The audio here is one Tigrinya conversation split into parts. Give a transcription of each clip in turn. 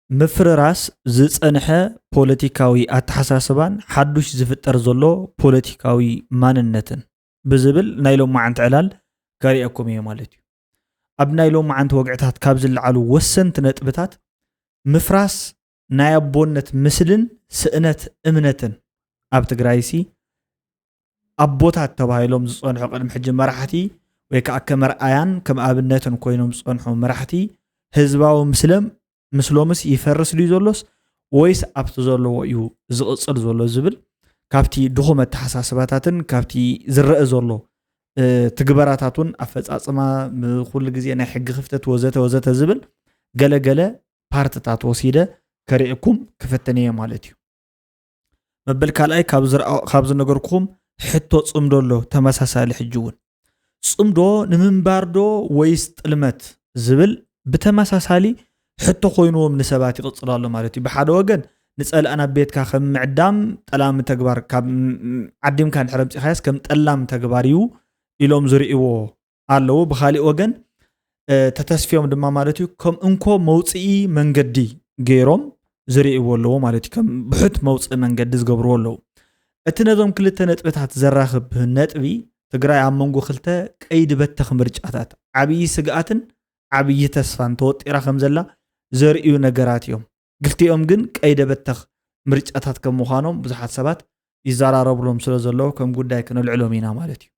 ምፍርራስ ዝጸንሐ ፖለቲካዊ ኣተሓሳስባን ሓዱሽ ዝፍጠር ዘሎ ፖለቲካዊ ማንነትን ብዝብል ናይ ሎማዓንቲ ዕላል ከርእየኩም እየ ማለት እዩ። ኣብ ናይ ሎማዓንቲ ወግዕታት ካብ ዝለዓሉ ወሰንቲ ነጥብታት ምፍራስ ናይ ኣቦነት ምስልን ስእነት እምነትን ኣብ ትግራይሲ ኣቦታት ተባሂሎም ዝጸንሑ ቅድሚ ሕጂ መራሕቲ ወይ ከዓ ከም ኣርኣያን ከም ኣብነትን ኮይኖም ዝጸንሑ መራሕቲ ህዝባዊ ምስለም ምስሎምስ ይፈርስ ድዩ ዘሎስ ወይስ ኣብቲ ዘለዎ እዩ ዝቕጽል ዘሎ ዝብል ካብቲ ድኹም ኣተሓሳስባታትን ካብቲ ዝረአ ዘሎ ትግበራታት እውን ኣፈፃፅማ ኩሉ ግዜ ናይ ሕጊ ክፍተት ወዘተ ወዘተ ዝብል ገለገለ ፓርትታት ወሲደ ከርእየኩም ክፍትን እየ ማለት እዩ። መበል ካልኣይ ካብ ዝነገርኩኹም ሕቶ ፅምዶ ኣሎ ተመሳሳሊ ሕጂ እውን ፅምዶ ንምንባር ዶ ወይስ ጥልመት ዝብል ብተመሳሳሊ ሕቶ ኮይንዎም ንሰባት ይቕፅል ኣሎ ማለት እዩ። ብሓደ ወገን ንፀላእ ናብ ቤትካ ከም ምዕዳም ጠላሚ ተግባር ካብ ዓዲምካ እንድሕር ኣምፂኻያስ ከም ጠላም ተግባር እዩ ኢሎም ዝርእይዎ ኣለዉ። ብካሊእ ወገን ተተስፍዮም ድማ ማለት እዩ ከም እንኮ መውፅኢ መንገዲ ገይሮም ዝርእይዎ ኣለዎ ማለት እዩ። ከም ብሑት መውፅኢ መንገዲ ዝገብርዎ ኣለዉ። እቲ ነዞም ክልተ ነጥብታት ዘራኽብ ነጥቢ ትግራይ ኣብ መንጎ ክልተ ቀይዲ በተኽ ምርጫታት ዓብዪ ስግኣትን ዓብዪ ተስፋን ተወጢራ ከም ዘላ ዘርእዩ ነገራት እዮም። ክልቲኦም ግን ቀይደ በተኽ ምርጫታት ከም ምዃኖም ብዙሓት ሰባት ይዘራረብሎም ስለ ዘለዉ ከም ጉዳይ ክነልዕሎም ኢና ማለት እዩ።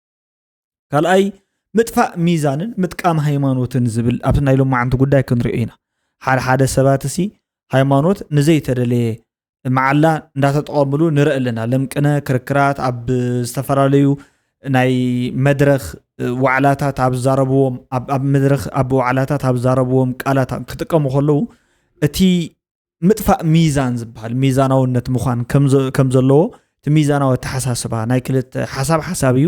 ካልኣይ ምጥፋእ ሚዛንን ምጥቃም ሃይማኖትን ዝብል ኣብቲ ናይ ሎማዓንቲ ጉዳይ ክንሪኦ ኢና። ሓደ ሓደ ሰባት እሲ ሃይማኖት ንዘይተደለየ መዓላ እንዳተጠቐምሉ ንርኢ ኣለና። ለምቅነ ክርክራት ኣብ ዝተፈላለዩ ናይ መድረኽ ዋዕላታት ኣብ ዝዛረብዎም ኣብ መድረኽ ኣብ ዋዕላታት ኣብ ዝዛረብዎም ቃላት ክጥቀሙ ከለዉ እቲ ምጥፋእ ሚዛን ዝበሃል ሚዛናውነት ምዃን ከም ዘለዎ እቲ ሚዛናዊ ኣተሓሳስባ ናይ ክልተ ሓሳብ ሓሳብ እዩ።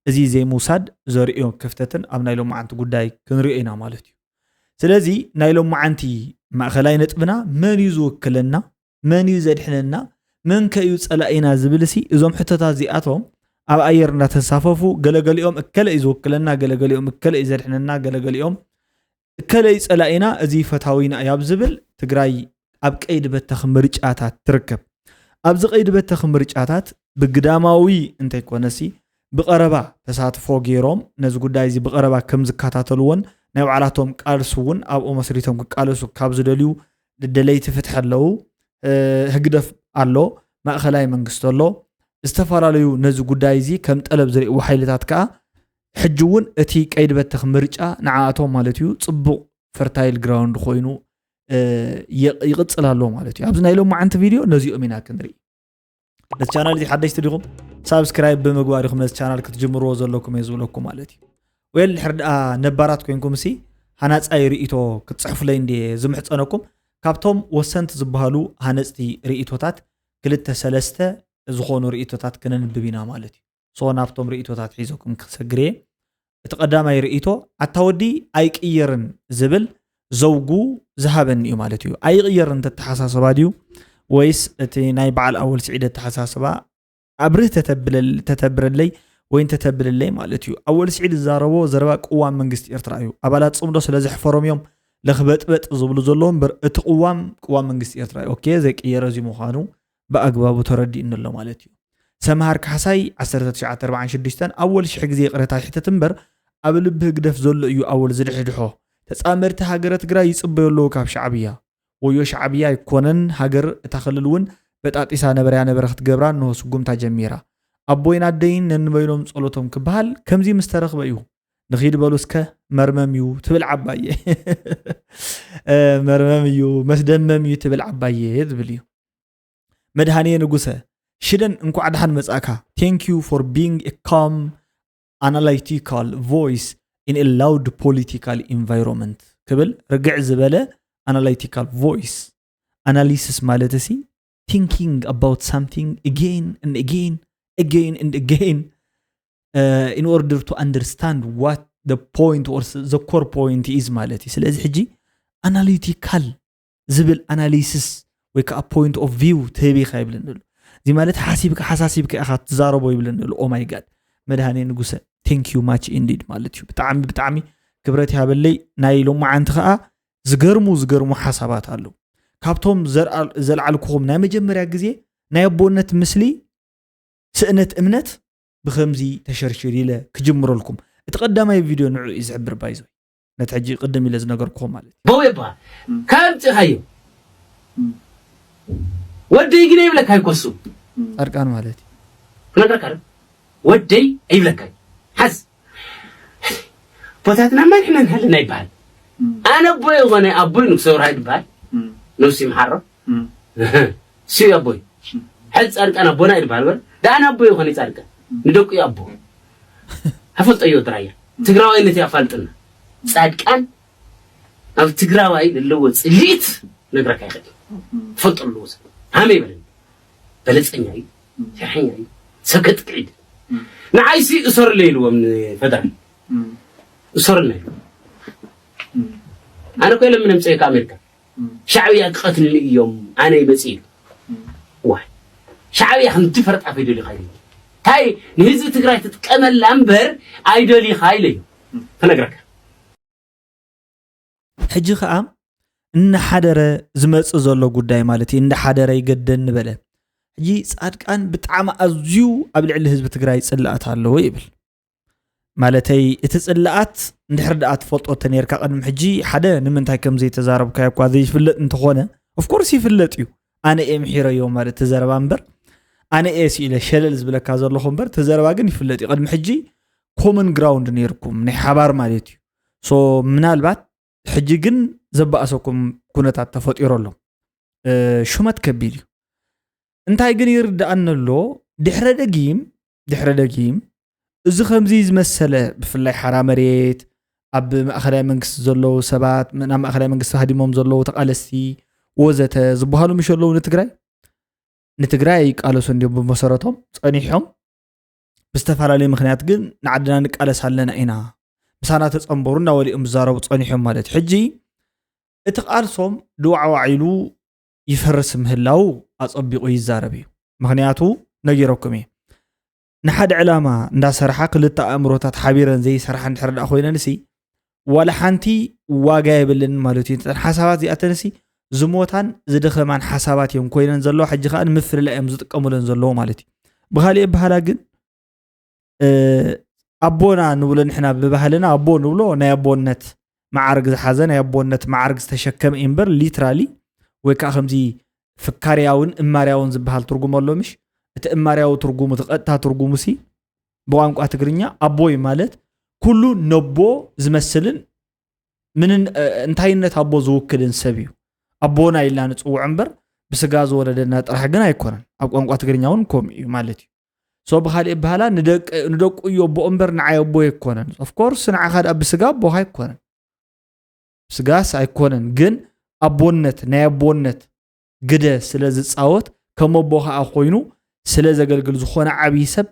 እዚ ዘይምውሳድ ዘርእዮ ክፍተትን ኣብ ናይ ሎማዓንቲ ጉዳይ ክንሪኦ ኢና ማለት እዩ። ስለዚ ናይ ሎማዓንቲ ማእኸላይ ነጥብና መን እዩ ዝውክለና፣ መን እዩ ዘድሕነና፣ መን ከ እዩ ፀላኢና ዝብል ሲ እዞም ሕቶታት እዚኣቶም ኣብ ኣየር እንዳተንሳፈፉ ገለገሊኦም እከለ እዩ ዝውክለና፣ ገለገሊኦም እከለ እዩ ዘድሕነና፣ ገለገሊኦም እከለ እዩ ፀላኢና፣ እዚ ፈታዊና እዩ ኣብ ዝብል ትግራይ ኣብ ቀይዲ በተኽ ምርጫታት ትርከብ። ኣብዚ ቀይዲ በተኽ ምርጫታት ብግዳማዊ እንተይኮነሲ ብቐረባ ተሳትፎ ገይሮም ነዚ ጉዳይ እዚ ብቐረባ ከም ዝከታተልዎን ናይ ባዕላቶም ቃልሲ እውን ኣብኡ መስሪቶም ክቃለሱ ካብ ዝደልዩ ደለይቲ ፍትሒ ኣለዉ። ህግደፍ ኣሎ፣ ማእኸላይ መንግስቲ ኣሎ፣ ዝተፈላለዩ ነዚ ጉዳይ እዚ ከም ጠለብ ዝርእይዎ ሓይልታት ከዓ ሕጂ እውን እቲ ቀይዲ በተኽ ምርጫ ንዓኣቶም ማለት እዩ ፅቡቕ ፈርታይል ግራውንድ ኮይኑ ይቕፅል ኣሎ ማለት እዩ። ኣብዚ ናይ ሎማዓንቲ ቪድዮ ነዚኦም ኢና ክንርኢ። ነቲ ቻናል እዚ ሓደሽቲ ዲኹም ሳብስክራይብ ብምግባር ኢኹም ነዚ ቻናል ክትጅምርዎ ዘለኩም እየ ዝብለኩም ማለት እዩ። ወል ድሕር ደኣ ነባራት ኮይንኩም ሲ ሃናፃይ ርእይቶ ክትፅሕፉለይ እንድየ ዝምሕፀነኩም። ካብቶም ወሰንቲ ዝበሃሉ ሃነፅቲ ርእይቶታት ክልተ ሰለስተ ዝኾኑ ርእይቶታት ክነንብብ ኢና ማለት እዩ። ሶ ናብቶም ርእይቶታት ሒዘኩም ክሰግር እየ። እቲ ቀዳማይ ርእይቶ ኣታ ወዲ ኣይቅየርን ዝብል ዘውጉ ዝሃበኒ እዩ ማለት እዩ። ኣይቕየርን ተተሓሳስባ ድዩ ወይስ እቲ ናይ በዓል ኣወል ስዒድ ኣተሓሳስባ ኣብርህ ተተብረለይ ወይ ተተብለለይ ማለት እዩ። ኣወል ስዒድ ዝዛረቦ ዘረባ ቅዋም መንግስቲ ኤርትራ እዩ። ኣባላት ፅምዶ ስለ ዘሕፈሮም እዮም ለኽበጥበጥ ዝብሉ ዘለዉ እምበር እቲ ቅዋም ቅዋም መንግስቲ ኤርትራ እዩ። ኦኬ ዘይቅየረ እዚ ምዃኑ ብኣግባቡ ተረዲእኒ ኣሎ ማለት እዩ። ሰምሃር ካሕሳይ ዓሰርተ ትሽዓተ ኣርባዓን ሽዱሽተን ኣወል ሽሕ ግዜ ይቕረታ ይሕተት እምበር ኣብ ልቢ ህግደፍ ዘሎ እዩ ኣወል ዝድሕድሖ። ተጻመድቲ ሃገረ ትግራይ ይጽበዩ ኣለዉ ካብ ሻዕብያ። ወዮ ሻዕብያ ኣይኮነን ሃገር እታ ክልል እውን በጣጢሳ ነበረያ ነበረ ክትገብራ እንሆ ስጉምታ ጀሚራ። ኣቦይን ኣደይን ነንበይኖም ጸሎቶም ክበሃል ከምዚ ምስ ተረኽበ እዩ። ንኺድ በሉ እስከ መርመም እዩ ትብል ዓባየ መርመም እዩ መስደመም እዩ ትብል ዓባየ ዝብል እዩ። መድሃንየ ንጉሰ ሽደን እንኳዕ ደሓን መጻእካ። Thank you for being a calm analytical voice in a loud political environment ክብል ርግዕ ዝበለ analytical voice። Analysis ማለት ሲ thinking about something again and again again and again uh, in order to understand what the point or the core point is ማለት እዩ። ስለዚ ሕጂ ኣናሊቲካል ዝብል ኣናሊሲስ ወይ ከዓ point of view ትህብ ኢኻ ይብለኒ ኣሎ። እዚ ማለት ሓሲብካ ሓሳሲብካ ኢኻ ትዛረቦ ይብለኒ ኣሎ። Oh my God መድሃኔ ንጉሰ thank you much indeed ማለት እዩ። ብጣዕሚ ብጣዕሚ ክብረት ይሃበለይ። ናይ ሎማዓንቲ ከዓ ዝገርሙ ዝገርሙ ሓሳባት ኣለዉ። ካብቶም ዘልዓልኩኹም ናይ መጀመርያ ግዜ ናይ ኣቦነት ምስሊ ስእነት እምነት ብኸምዚ ተሸርሽር ኢለ ክጅምረልኩም። እቲ ቀዳማይ ቪድዮ ንዑ እዩ ዝሕብር ባይዞ ነቲ ሕጂ ቅድም ኢለ ዝነገርኩኹም ማለት እዩ። በው ይበሃል። ካብ ኣምፅእኻዮ ወደይ ግን ይብለካ ይኮሱ ፃድቃን ማለት እዩ። ክነግረካ ዶ ወደይ ኣይብለካ ሓዝ ቦታትና ማን ሕና ንሃለና ይበሃል። ኣነ ኣቦ ይኾነ ኣቦይ ንጉሰ ብርሃ ይበሃል። ነብሲ ይምሓሮ እሱ ኣቦይ ሕዚ ፃድቃን ኣቦና ይበሃል። በል ደኣን ኣቦ ይኾነ ፃድቃን ንደቁ ኣቦ ኣፈልጠዮ ድራያ ትግራዋይነት ያፋልጥና ፃድቃን ኣብ ትግራዋይ ዘለዎ ፅሊት ነግረካ ይኽእል ፈልጦ ኣለዎ ሰብ ሃመ ይበለኒ በለፀኛ እዩ ሸሐኛ እዩ ሰብ ከጥቅዒ ንዓይሲ እሰርለ ኢልዎም ንፈደራል እሰርለ ኢሉ ኣነ ኮይለ ምን ምፀ ከኣሜሪካ ሻዕብያ ክቐትልኒ እዮም ኣነ ይመፅ ኢሉ ዋ ሻዕብያ ከምቲ ፈረጣ ከይደሊኻ ኢለ እንታይ ንህዝቢ ትግራይ ትጥቀመላ እምበር ኣይደሊኻ ኢለ እዩ ክነግረካ ሕጂ ከዓ እናሓደረ ዝመፅእ ዘሎ ጉዳይ ማለት እዩ። እናሓደረ ይገደን ንበለ። ሕጂ ፃድቃን ብጣዕሚ ኣዝዩ ኣብ ልዕሊ ህዝቢ ትግራይ ፅላኣት ኣለዎ ይብል። ማለተይ እቲ ፅላኣት እንድሕር ደኣ ትፈልጦ ተነይርካ ቅድሚ ሕጂ ሓደ ንምንታይ ከም ዘይተዛረብካዮ እኳ ዘይፍለጥ እንተኾነ ኦፍኮርስ ይፍለጥ እዩ። ኣነ እየ ምሒረዮ ማለት ተዘረባ እምበር ኣነ እየ ስኢለ ሸለል ዝብለካ ዘለኹ እምበር ተዘረባ ግን ይፍለጥ እዩ። ቅድሚ ሕጂ ኮመን ግራውንድ ነይርኩም ናይ ሓባር ማለት እዩ። ሶ ምናልባት ሕጂ ግን ዘባእሰኩም ኩነታት ተፈጢሩ ኣሎ። ሹመት ከቢድ እዩ። እንታይ ግን ይርድኣኒ ኣሎ ድሕረ ደጊም ድሕረ ደጊም እዚ ከምዚ ዝመሰለ ብፍላይ ሓራ መሬት ኣብ ማእኸላይ መንግስቲ ዘለዉ ሰባት ናብ ማእኸላይ መንግስቲ ሃዲሞም ዘለዉ ተቃለስቲ ወዘተ ዝበሃሉ ምሽ ኣለዉ ንትግራይ ንትግራይ ይቃለሱ እንዲዮም ብመሰረቶም ጸኒሖም ብዝተፈላለዩ ምኽንያት ግን ንዓድና ንቃለስ ኣለና ኢና ምሳና ተፀንበሩ እናበሉ እዮም ዝዛረቡ ፀኒሖም ማለት እዩ ሕጂ እቲ ቃልሶም ድዋዕዋዕ ኢሉ ይፈርስ ምህላው ኣፀቢቑ ይዛረብ እዩ ምኽንያቱ ነጊረኩም እየ ንሓደ ዕላማ እንዳሰርሓ ክልተ ኣእምሮታት ሓቢረን ዘይሰርሓ እንድሕር ደኣ ኮይነንሲ ዋላ ሓንቲ ዋጋ የብልን ማለት እዩ። እተን ሓሳባት እዚኣተንሲ ዝሞታን ዝደኸማን ሓሳባት እዮም ኮይነን ዘለዋ። ሕጂ ከዓ ንምፍልላይ እዮም ዝጥቀሙለን ዘለዉ ማለት እዩ። ብኻሊእ ኣበሃላ ግን ኣቦና ንብሎ ንሕና ብባህልና ኣቦ ንብሎ ናይ ኣቦነት መዓርግ ዝሓዘ ናይ ኣቦነት መዓርግ ዝተሸከመ እዩ እምበር ሊትራሊ ወይ ከዓ ከምዚ ፍካርያውን እማርያውን ዝበሃል ትርጉም ኣሎ ምሽ እቲ እማርያዊ ትርጉሙ እቲ ቀጥታ ትርጉሙ ሲ ብቋንቋ ትግርኛ ኣቦይ ማለት ኩሉ ነቦ ዝመስልን ምንን እ፣ እንታይነት ኣቦ ዝውክልን ሰብ እዩ። ኣቦና ኢልና ንፅውዖ እምበር ብስጋ ዝወለደና ጥራሕ ግን ኣይኮነን። ኣብ ቋንቋ ትግርኛ እውን ከምኡ እዩ ማለት እዩ። ሶ ብካሊእ ኣበሃላ ንደቂ- ንደቁ እዩ ኣቦ እምበር ንዓይ ኣቦ ኣይኮነን። ኦፍኮርስ ንዓኻ ደኣ ብስጋ ኣቦኻ ኣይኮነን። ብስጋስ ኣይኮነን ግን ኣቦነት ናይ ኣቦነት ግደ ስለ ዝፃወት ከም ኣቦ ከዓ ኮይኑ ስለ ዘገልግል ዝኾነ ዓብዪ ሰብ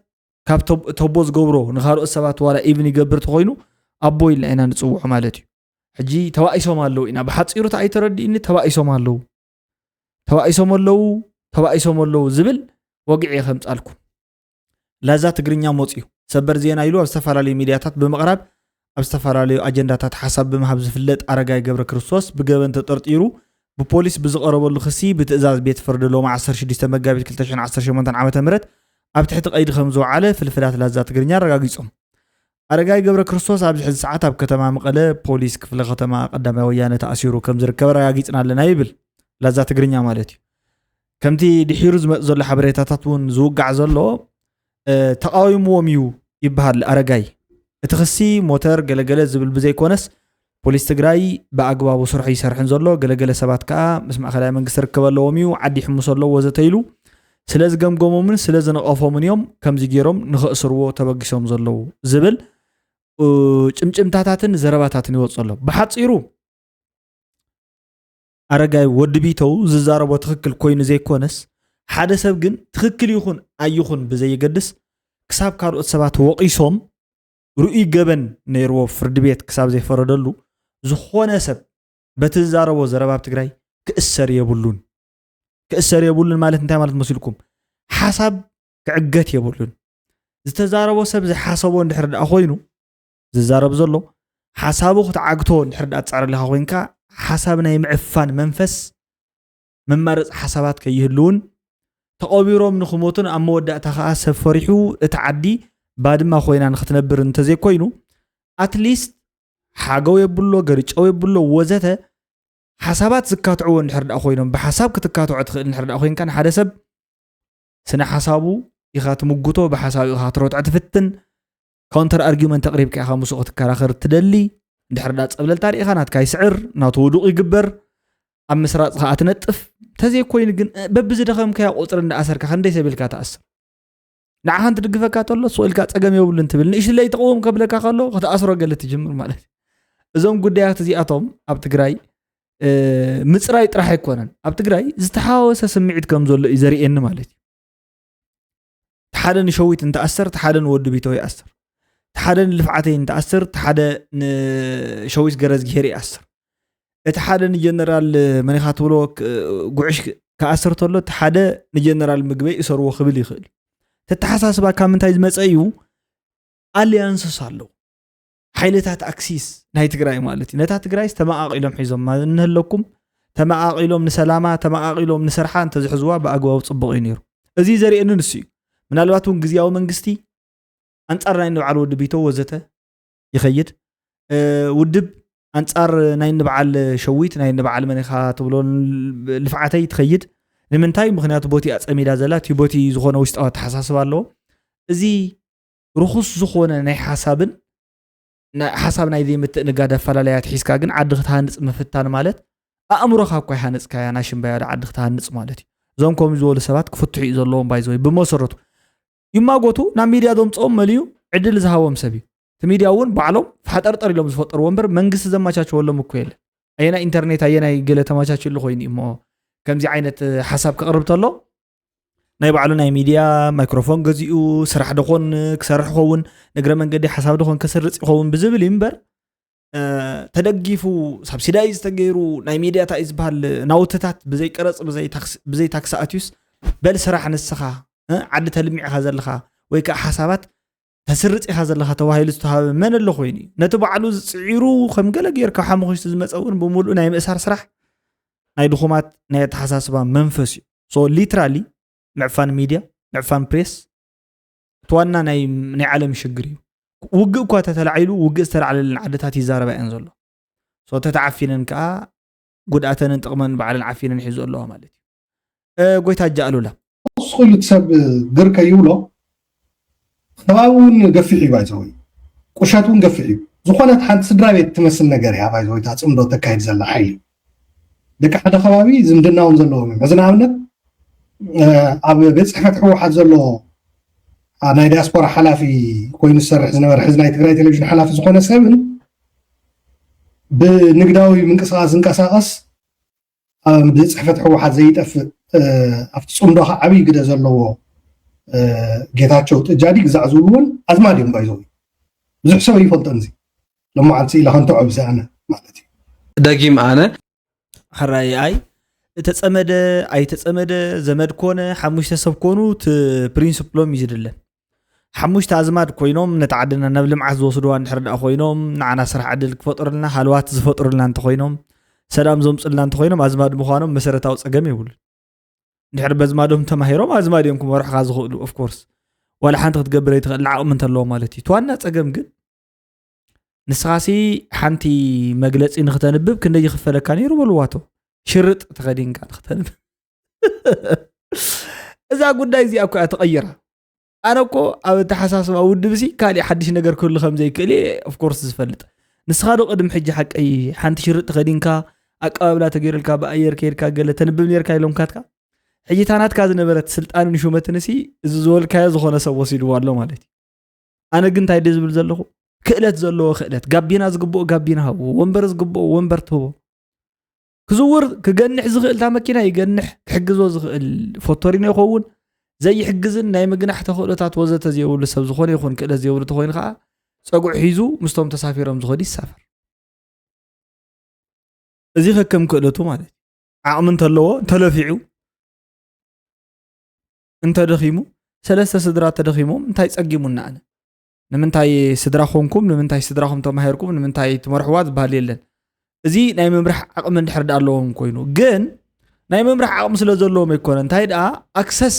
ካብ ተብ- ተቦ ዝገብሮ ንካልኦት ሰባት ዋላ ኢቭን ይገብር ተኮይኑ ኣቦ ኢልና ኢና ንፅውዖ ማለት እዩ። ሕጂ ተባኢሶም ኣለዉ ኢና ብሓፂሩ ተኣይተረዲእኒ ተባኢሶም ኣለዉ ተባኢሶም ኣለዉ ተባኢሶም ኣለዉ ዝብል ወግዒ ከምፃልኩም ላዛ ትግርኛ መፅዩ ሰበር ዜና ኢሉ ኣብ ዝተፈላለዩ ሚድያታት ብምቕራብ ኣብ ዝተፈላለዩ ኣጀንዳታት ሓሳብ ብምሃብ ዝፍለጥ ኣረጋይ ገብረ ክርስቶስ ብገበን ተጠርጢሩ ብፖሊስ ብዝቐረበሉ ክሲ ብትእዛዝ ቤት ፍርዲ ሎሚ ዓሰርተ ሽዱሽተ መጋቢት ክልተ ሽሕን ዓሰርተ ሸሞንተን ዓመተ ምህረት ኣብ ትሕቲ ቀይዲ ከም ዝወዓለ ፍልፍላት ላዛ ትግርኛ ኣረጋጊጾም። ኣረጋይ ገብረ ክርስቶስ ኣብዚ ሕዚ ሰዓት ኣብ ከተማ መቐለ ፖሊስ ክፍለ ከተማ ቀዳማይ ወያነ ተኣሲሩ ከም ዝርከብ ኣረጋጊጽና ኣለና ይብል ላዛ ትግርኛ ማለት እዩ። ከምቲ ድሒሩ ዝመጽእ ዘሎ ሓበሬታታት እውን ዝውጋዕ ዘሎ ተቃዊምዎም እዩ ይበሃል ኣረጋይ። እቲ ክሲ ሞተር ገለገለ ዝብል ብዘይኮነስ ፖሊስ ትግራይ ብኣግባቡ ስርሑ ይሰርሕን ዘሎ ገለገለ ሰባት ከዓ ምስ ማእኸላይ መንግስቲ ርክብ ኣለዎም እዩ ዓዲ ይሕምሱ ኣለዉ ወዘተ ኢሉ ስለ ዝገምገሞምን ስለ ዝነቐፎምን እዮም ከምዚ ገይሮም ንኸእስርዎ ተበጊሶም ዘለዉ ዝብል ጭምጭምታታትን ዘረባታትን ይወፅ ኣሎ። ብሓፂሩ ኣረጋይ ወዲ ቢተው ዝዛረቦ ትኽክል ኮይኑ ዘይኮነስ ሓደ ሰብ ግን ትኽክል ይኹን ኣይኹን ብዘየገድስ ክሳብ ካልኦት ሰባት ወቒሶም ርኡይ ገበን ነይርዎ ፍርዲ ቤት ክሳብ ዘይፈረደሉ ዝኾነ ሰብ በቲ ዝዛረቦ ዘረባ ኣብ ትግራይ ክእሰር የብሉን። ክእሰር የብሉን ማለት እንታይ ማለት መሲልኩም? ሓሳብ ክዕገት የብሉን። ዝተዛረቦ ሰብ ዝሓሰቦ እንድሕር ደኣ ኮይኑ ዝዛረብ ዘሎ ሓሳቡ ክትዓግቶ እንድሕር ደኣ ትፃዕር ኣለካ ኮይንካ ሓሳብ ናይ ምዕፋን መንፈስ መማረፂ ሓሳባት ከይህልውን ተቐቢሮም ንክሞቱን ኣብ መወዳእታ ከዓ ሰብ ፈሪሑ እቲ ዓዲ ባድማ ኮይና ንክትነብር እንተዘይኮይኑ ኣትሊስት ሓገው የብሎ ገርጨው የብሎ ወዘተ ሓሳባት ዝካትዕዎ እንድሕር ደኣ ኮይኖም ብሓሳብ ክትካትዖ ትኽእል እንድሕር ደኣ ኮይንካ ንሓደ ሰብ ስነ ሓሳቡ ኢኻ ትምጉቶ ብሓሳቡ ኢኻ ክትረትዖ ትፍትን ካውንተር ኣርጊመንት ኣቕሪብካ ኢኻ ምስኡ ክትከራኸር ትደሊ እንድሕር ደኣ ፀብለልታ ርኢኻ ናትካ ይስዕር ናቱ ውዱቕ ይግበር ኣብ ምስራፅ ከዓ ትነጥፍ እንተዘይኮይኑ ግን በብዝደኸምካያ ቁፅሪ እንዳኣሰርካ ክንደይ ሰብ ኢልካ ትኣስር ንዓኻ እንትድግፈካ ተሎ ስቕ ኢልካ ፀገም የብሉን ትብል ንእሽትለይ ተቕውም ከብለካ ከሎ ክትኣስሮ ገለ ትጅምር ማለት እዩ እዞም ጉዳያት እዚኣቶም ኣብ ትግራይ ምፅራይ ጥራሕ ኣይኮነን ኣብ ትግራይ ዝተሓወሰ ስምዒት ከም ዘሎ እዩ ዘርእየኒ ማለት እዩ ሓደ ንሸዊት እንትኣስር ሓደ ንወዲ ቢተው ይኣስር ሓደ ንልፍዓተይ እንትኣስር ሓደ ንሸዊት ገረዝግሄር ይኣስር እቲ ሓደ ንጀነራል መኒኻ ትብሎ ጉዕሽ ክኣስር ተሎ እቲ ሓደ ንጀነራል ምግበይ እሰርዎ ክብል ይኽእል እዩ ተተሓሳስባ ካብ ምንታይ ዝመፀ እዩ ኣሊያንስስ ኣለዉ ሓይልታት ኣክሲስ ናይ ትግራይ ማለት እዩ ነታ ትግራይ ተመቃቂሎም ሒዞም እንህለኩም ተመቃቂሎም ንሰላማ ተመቃቂሎም ንስርሓ እንተዝሕዝዋ ብኣግባቡ ፅቡቅ እዩ ነይሩ እዚ ዘርእየኒ ንሱ እዩ ምናልባት እውን ግዝያዊ መንግስቲ ኣንፃር ናይ ንበዓል ወዲ ቢቶ ወዘተ ይኸይድ ውድብ ኣንፃር ናይ ንበዓል ሸዊት ናይ ንበዓል መኒኻ ትብሎ ልፍዓተይ ትኸይድ ንምንታይ ምክንያቱ ቦቲ ኣፀሚዳ ዘላ እቲ ቦቲ ዝኾነ ውሽጣዊ ኣተሓሳስባ ኣለዎ እዚ ርኹስ ዝኾነ ናይ ሓሳብን ሓሳብ ናይ ዘይምትእንጋድ ኣፈላለያት ሒዝካ ግን ዓዲ ክትሃንፅ ምፍታን ማለት ኣእምሮኻ እኳ ይሃነፅካያ ናይ ሽምባያ ዓዲ ክትሃንፅ ማለት እዩ እዞም ከምኡ ዝበሉ ሰባት ክፍትሑ እዩ ዘለዎም ባይዘወይ ብመሰረቱ ይማጎቱ ናብ ሚድያ ዘምፅኦም መሊዩ ዕድል ዝሃቦም ሰብ እዩ እቲ ሚድያ እውን ባዕሎም ፋጠርጠር ኢሎም ዝፈጠርዎ እምበር መንግስቲ ዘመቻቸወሎም እኮ የለ ኣየናይ ኢንተርኔት ኣየናይ ገለ ተመቻችሉ ኮይኑ እዩ እሞ ከምዚ ዓይነት ሓሳብ ከቕርብ ተሎ ናይ ባዕሉ ናይ ሚድያ ማይክሮፎን ገዚኡ ስራሕ ደኾን ክሰርሕ ኸውን ንግረ መንገዲ ሓሳብ ደኾን ከስርፅ ይኸውን ብዝብል እዩ እምበር ተደጊፉ ሳብሲዳይ ዝተገይሩ ናይ ሚድያ እንታይ ዝበሃል ናውትታት ብዘይ ቀረፅ ብዘይ ታክሲ ኣትዩስ በል ስራሕ ንስኻ ዓዲ ተልሚዕኻ ዘለኻ ወይ ከዓ ሓሳባት ተስርፅ ኢኻ ዘለኻ ተባሂሉ ዝተዋሃበ መን ኣሎ ኮይኑ እዩ ነቲ ባዕሉ ዝፅዒሩ ከም ገለ ጌርካ ሓሙኽሽቲ ዝመፀ እውን ብምሉእ ናይ ምእሳር ስራሕ ናይ ድኹማት ናይ ኣተሓሳስባ መንፈስ እዩ so literally ምዕፋን ሚድያ ምዕፋን ፕሬስ እቲ ዋና ናይ ናይ ዓለም ሽግር እዩ ውግእ እኳ ተተላዒሉ ውግእ ዝተላዕለለን ዓድታት ይዛረባ እየን ዘሎ so ተተዓፊነን ከዓ ጉድኣተንን ጥቕመን ባዕለን ዓፊነን ሒዙ ኣለዋ ማለት እዩ ጎይታ ኣጃ ኣሉላ ስሉ ሰብ ግር ከይብሎ ከባቢ እውን ገፊሕ እዩ ባይዘወይ ቁሸት እውን ገፊሕ እዩ ዝኾነት ሓንቲ ስድራ ቤት ትመስል ነገር እያ ባይዘወይ እታ ፅምዶ ተካይድ ዘላ ሓይሊ ደቂ ሓደ ከባቢ ዝምድና እውን ዘለዎም እዮም ሕዚ ንኣብነት ኣብ ቤት ፅሕፈት ህወሓት ዘሎ ናይ ዲያስፖራ ሓላፊ ኮይኑ ዝሰርሕ ዝነበረ ሕዚ ናይ ትግራይ ቴሌቪዥን ሓላፊ ዝኾነ ሰብን ብንግዳዊ ምንቅስቃስ ዝንቀሳቀስ ኣብ ቤት ፅሕፈት ህወሓት ዘይጠፍእ ኣብቲ ፅምዶ ከዓ ዓብይ ግደ ዘለዎ ጌታቸው ጥጃዲ ግዛዕ ዝብሉ እውን ኣዝማድ እዮም ባይዘው ብዙሕ ሰብ ይፈልጦን እዚ ለማዓልቲ ኢለ ከንትዖ ብዚ ኣነ ማለት እዩ ደጊም ኣነ ሕራይ ኣይ እተፀመደ ኣይተፀመደ ዘመድ ኮነ ሓሙሽተ ሰብ ኮኑ እቲ ፕሪንስፕሎም እዩ ዝድለ ሓሙሽተ ኣዝማድ ኮይኖም ነቲ ዓድና ናብ ልምዓት ዝወስድዋ እንድሕር ደኣ ኮይኖም ንዓና ስራሕ ዕድል ክፈጥሩልና ሃልዋት ዝፈጥሩልና እንተኮይኖም ሰላም ዘምፅልና እንተኮይኖም ኣዝማድ ምኳኖም መሰረታዊ ፀገም የብሉን እንድሕር በዝማዶም ተማሂሮም ኣዝማድ እዮም ክመርሑካ ዝኽእሉ ኦፍኮርስ ዋላ ሓንቲ ክትገብር ኣይትኽእል ዓቕሚ እንተለዎ ማለት እዩ እቲ ዋና ፀገም ግን ንስኻሲ ሓንቲ መግለፂ ንክተንብብ ክንደይ ይኽፈለካ ነይሩ በልዋቶ ሽርጥ ተኸዲንካ ንክተንብብ እዛ ጉዳይ እዚኣ እኮ እያ ተቐይራ ኣነ እኮ ኣብ ኣተሓሳስባ ውድብሲ ካሊእ ሓድሽ ነገር ክህሉ ከም ዘይክእል እየ ኦፍኮርስ ዝፈልጥ ንስኻ ዶ ቅድሚ ሕጂ ሓቀይ ሓንቲ ሽርጥ ተኸዲንካ ኣቀባብላ ተገይሩልካ ብኣየር ከይድካ ገለ ተንብብ ነርካ ኢሎምካትካ ሕጂ ታናትካ ዝነበረት ስልጣንን ሹመትንሲ እዚ ዝበልካዮ ዝኾነ ሰብ ወሲድዎ ኣሎ ማለት እዩ ኣነ ግን እንታይ ደ ዝብል ዘለኹ ክእለት ዘለዎ ክእለት ጋቢና ዝግብኦ ጋቢና ሃብዎ ወንበር ዝግብኦ ወንበር ትህቦ ክዝውር ክገንሕ ዝኽእል እታ መኪና ይገንሕ ክሕግዞ ዝኽእል ፎቶሪኖ ይኸውን ዘይሕግዝን ናይ ምግናሕ ተኽእሎታት ወዘተ ዘይብሉ ሰብ ዝኾነ ይኹን ክእለት ዘይብሉ ተኮይኑ ከዓ ፀጉዕ ሒዙ ምስቶም ተሳፊሮም ዝኸዱ ይሳፈር እዚ ከከም ክእለቱ ማለት እዩ ዓቕሚ እንተለዎ እንተለፊዑ እንተደኺሙ ሰለስተ ስድራ ተደኺሞም እንታይ ፀጊሙና ኣነ ንምንታይ ስድራ ኮንኩም ንምንታይ ስድራኹም ተማሂርኩም ንምንታይ ትመርሕዋ ዝበሃል የለን እዚ ናይ ምምራሕ ዓቕሚ እንድሕር ዳ ኣለዎም ኮይኑ ግን ናይ ምምራሕ ዓቕሚ ስለ ዘለዎም ኣይኮነ፣ እንታይ ደኣ ኣክሰስ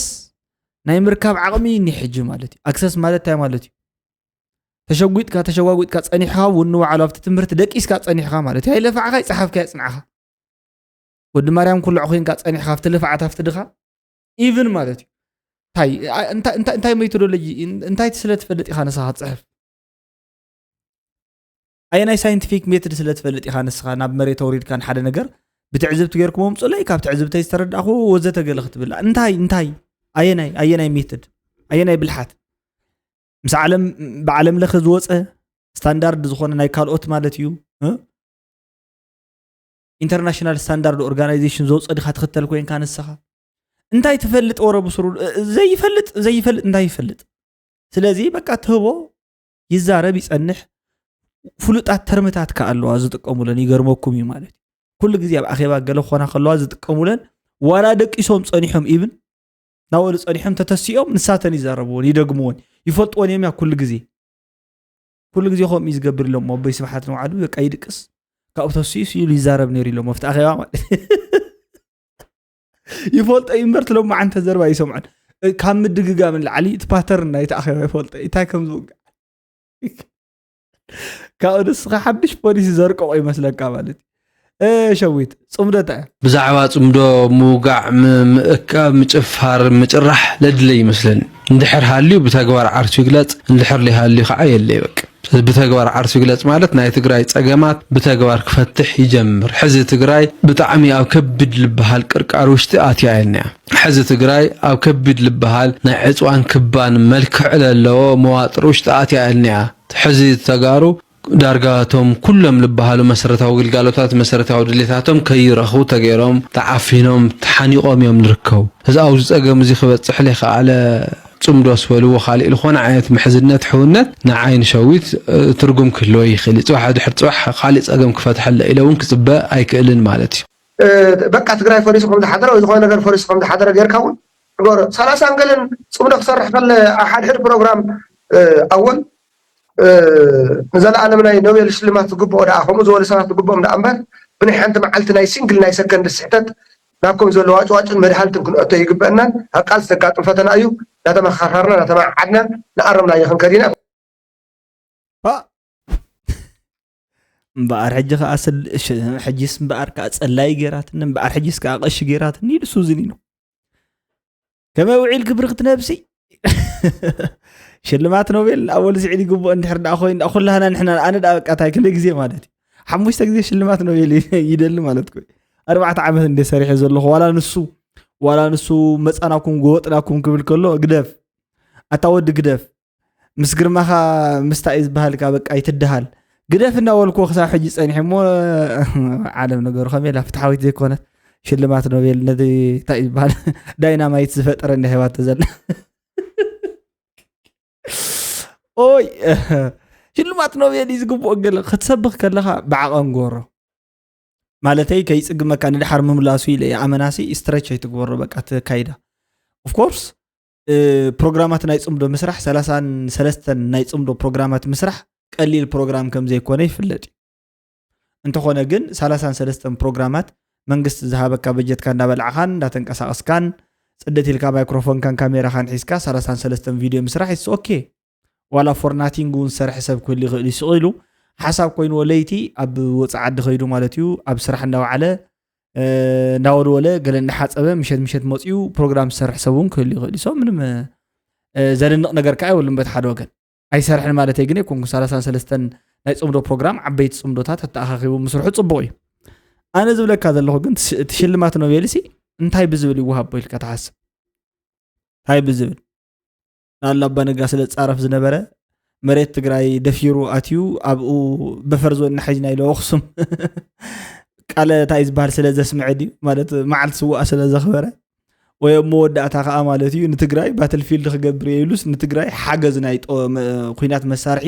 ናይ ምርካብ ዓቕሚ እኒ ሕጂ ማለት እዩ። ኣክሰስ ማለት እንታይ ማለት እዩ? ተሸጒጥካ ተሸጓጒጥካ ጸኒሕካ እውን ንባዕሉ ኣብቲ ትምህርቲ ደቂስካ ጸኒሕካ ማለት እዩ። ኣይለፋዕካ ይጸሓፍካ ይጽንዓኻ ወዲ ማርያም ኩልዕ ኮይንካ ጸኒሕካ ኣብቲ ልፍዓት ኣብቲ ድኻ ኢቭን ማለት እዩ። እንታይ አ- እንታይ- እንታይ- እንታይ ሜቶዶሎጂ እን- እንታይ ስለ ትፈልጥ ኢኻ ንስኻ ትጽሕፍ? ኣየናይ ሳይንቲፊክ ሜትድ ስለ ትፈልጥ ኢኻ ንስኻ ናብ መሬት ኣውሪድካ ንሓደ ነገር ብትዕዝብቲ ጌርኩም ኣምጹለይ ካብ ትዕዝብተይ ዝተረዳእኹ ወዘተ ገለ ክትብል እንታይ እንታይ ኣየናይ ኣየናይ ሜትድ ኣየናይ ብልሓት ምስ ዓለም ብዓለም ለኸ ዝወፀ ስታንዳርድ ዝኾነ ናይ ካልኦት ማለት እዩ እ? ኢንተርናሽናል ስታንዳርድ ኦርጋናይዜሽን ዘውፀ ድኻ ትኽተል ኮይንካ ንስኻ እንታይ ትፈልጥ ወረ ብስሩ እ- ዘይፈልጥ ዘይፈልጥ እንታይ ይፈልጥ ስለዚ በቃ ትህቦ ይዛረብ ይፀንሕ ፍሉጣት ተርምታት ከ ኣለዋ ዝጥቀሙለን ይገርመኩም እዩ ማለት እዩ ኩሉ ግዜ ኣብ ኣኼባ ገለ ክኾና ከለዋ ዝጥቀሙለን ዋላ ደቂሶም ፀኒሖም ኢብን ናበሉ ፀኒሖም ተተሲኦም ንሳተን ይዛረብዎን ይደግምዎን ይፈልጥዎን እዮም ያ ኩሉ ግዜ ኩሉ ግዜ ከምኡ እዩ ዝገብር ኢሎም ኣቦይ ስብሓት ንባዕሉ በቃ ይድቅስ ካብኡ ተሲኡ ስኢሉ ይዛረብ ነይሩ ኢሎም ኣብቲ ኣኼባ ማለት ይፈልጦ እዩ እምበር ትሎም መዓንተ ዘርባ ይሰምዖን ካብ ምድግጋም ንላዕሊ እቲ ፓተርን ናይቲ ኣኼባ ይፈልጦ እዩ እንታይ ከም ዝውጋዕ ካብኡ ንስኻ ሓድሽ ፖሊሲ ዘርቀቆ ይመስለካ ማለት እዩ ሸዊት ፅምዶ እንታይ ብዛዕባ ፅምዶ ምውጋዕ ምእካብ ምጭፋር ምጭራሕ ለድለ ይመስለኒ እንድሕር ሃልዩ ብተግባር ዓርሱ ይግለፅ እንድሕር ለይሃልዩ ከዓ የለ ይበቅ ብተግባር ዓርሱ ይግለፅ ማለት ናይ ትግራይ ፀገማት ብተግባር ክፈትሕ ይጀምር ሕዚ ትግራይ ብጣዕሚ ኣብ ከቢድ ልበሃል ቅርቃር ውሽጢ ኣትያ እያ እኒኣ ሕዚ ትግራይ ኣብ ከቢድ ልበሃል ናይ ዕፅዋን ክባን መልክዕ ለለዎ መዋጥር ውሽጢ ኣትያ እያ እኒኣ ሕዚ ተጋሩ ዳርጋ እቶም ኩሎም ልበሃሉ መሰረታዊ ግልጋሎታት መሰረታዊ ድሌታቶም ከይረኽቡ ተገይሮም ተዓፊኖም ተሓኒቖም እዮም ንርከቡ እዚ ኣብዚ ፀገም እዚ ክበፅሕ ለይከኣለ ፅምዶ ስበልዎ ካሊእ ዝኾነ ዓይነት ምሕዝነት ሕውነት ንዓይ ንሸዊት ትርጉም ክህልዎ ይኽእል እዩ ፅባሕ ድሕር ፅባሕ ካሊእ ፀገም ክፈትሐለ ኢለ እውን ክፅበ ኣይክእልን ማለት እዩ በቃ ትግራይ ፈሪሱ ከም ዝሓደረ ወይ ዝኾነ ነገር ፈሪሱ ከም ዝሓደረ ጌርካ እውን ንገሮ ሰላሳን ገለን ፅምዶ ክሰርሕ ከለ ኣብ ሓድሕድ ፕሮግራም ኣወል ንዘለኣለም ናይ ኖቤል ሽልማት ዝግብኦ ደኣ ከምኡ ዝበሉ ሰባት ዝግብኦም ደኣ እምበር ብናይ ሓንቲ መዓልቲ ናይ ሲንግል ናይ ሰከንድ ስሕተት ናብ ከም ዘሎ ዋጭዋጭን መድሃልትን ክንእቶ ይግበአናን ኣብ ቃልሲ ዘጋጥም ፈተና እዩ እናተመኻኸርና እናተመዓዓድና ንኣረምናዮ ክንከድ ኢና እምበኣር ሕጂ ከዓ ሕጂስ እምበኣር ከዓ ፀላይ ገይራትኒ እምበኣር ሕጂስ ከዓ ቀሺ ገይራትኒ ኢሉ ሱዝን ኢሉ ከመይ ውዒልኪ ብርኽቲ ነብሲ ሽልማት ኖቤል ኣወል ስዒድ ይግብኦ እንድሕር ደኣ ኮይኑ ደኣ ኩላህና ንሕና ኣነ ደኣ በቃ ታይ ክልተ ግዜ ማለት እዩ ሓሙሽተ ግዜ ሽልማት ኖቤል ይደሊ ማለት ኮ ኣርባዕተ ዓመት እንደ ሰሪሐ ዘለኹ ዋላ ንሱ ዋላ ንሱ መፃናኩም ጎወጥናኩም ክብል ከሎ ግደፍ ኣታ ወዲ ግደፍ ምስ ግርማኻ ምስታ እዩ ዝበሃልካ በቃ ይትድሃል ግደፍ እናበልኩ ክሳብ ሕጂ ፀኒሐ እሞ ዓለም ነገሩ ከመይ ኢላ ፍትሓዊት ዘይኮነት ሽልማት ኖቤል ነቲ እንታይ እዩ ዝበሃል ዳይናማይት ዝፈጠረ እንዳ ሂባቶ ዘላ ኦይ ሽልማት ኖቤል እዩ ዝግብኦ ገለ ክትሰብኽ ከለኻ ብዓቐን ጎሮ ማለተይ ከይፅግመካ ንድሓር ምምላሱ ኢለ ኣመናሲ ስትረች ኣይትግበሮ በቃ ትካይዳ ኦፍኮርስ ፕሮግራማት ናይ ፅምዶ ምስራሕ ሰላሳን ሰለስተን ናይ ፅምዶ ፕሮግራማት ምስራሕ ቀሊል ፕሮግራም ከም ዘይኮነ ይፍለጥ እዩ እንተኾነ ግን ሰላሳን ሰለስተን ፕሮግራማት መንግስቲ ዝሃበካ በጀትካ እንዳበላዕኻን እንዳተንቀሳቀስካን ፅድት ኢልካ ማይክሮፎንካን ካሜራኻን ሒዝካ ሰላሳን ሰለስተን ቪድዮ ምስራሕ ይስ ኦኬ ዋላ ፎር ናቲንግ እውን ዝሰርሐ ሰብ ክህሉ ይኽእል እዩ ስቕ ኢሉ ሓሳብ ኮይንዎ ለይቲ ኣብ ወፃኢ ዓዲ ከይዱ ማለት እዩ ኣብ ስራሕ እንዳወዓለ እንዳወልወለ ገለ እንዳሓፀበ ምሸት ምሸት መፅኡ ፕሮግራም ዝሰርሕ ሰብ እውን ክህሉ ይኽእል እዩ so ምንም ዘደንቕ ነገር ከዓ የብሉን በቲ ሓደ ወገን ኣይሰርሕን ማለተይ ግን ኣይኮንኩ ሰላሳን ሰለስተን ናይ ፅምዶ ፕሮግራም ዓበይቲ ፅምዶታት ኣተኣኻኺቡ ምስርሑ ፅቡቕ እዩ ኣነ ዝብለካ ዘለኹ ግን እቲ ሽልማት ኖቤልሲ እንታይ ብዝብል ይወሃቦ ኢልካ ትሓስብ እንታይ ብዝብል ንኣሉ ኣባነጋ ስለ ዝፃረፍ ዝነበረ መሬት ትግራይ ደፊሩ ኣትዩ ኣብኡ በፈር ዝወና ሓይዝና ኢለ ኣክሱም ቃለ እንታይ ዝበሃል ስለ ዘስምዐ ድዩ ማለት መዓልቲ ስውኣ ስለ ዘኽበረ ወይ ኣብ መወዳእታ ከዓ ማለት እዩ ንትግራይ ባትልፊልድ ክገብር እየ ኢሉስ ንትግራይ ሓገዝ ናይ ኩናት መሳርሒ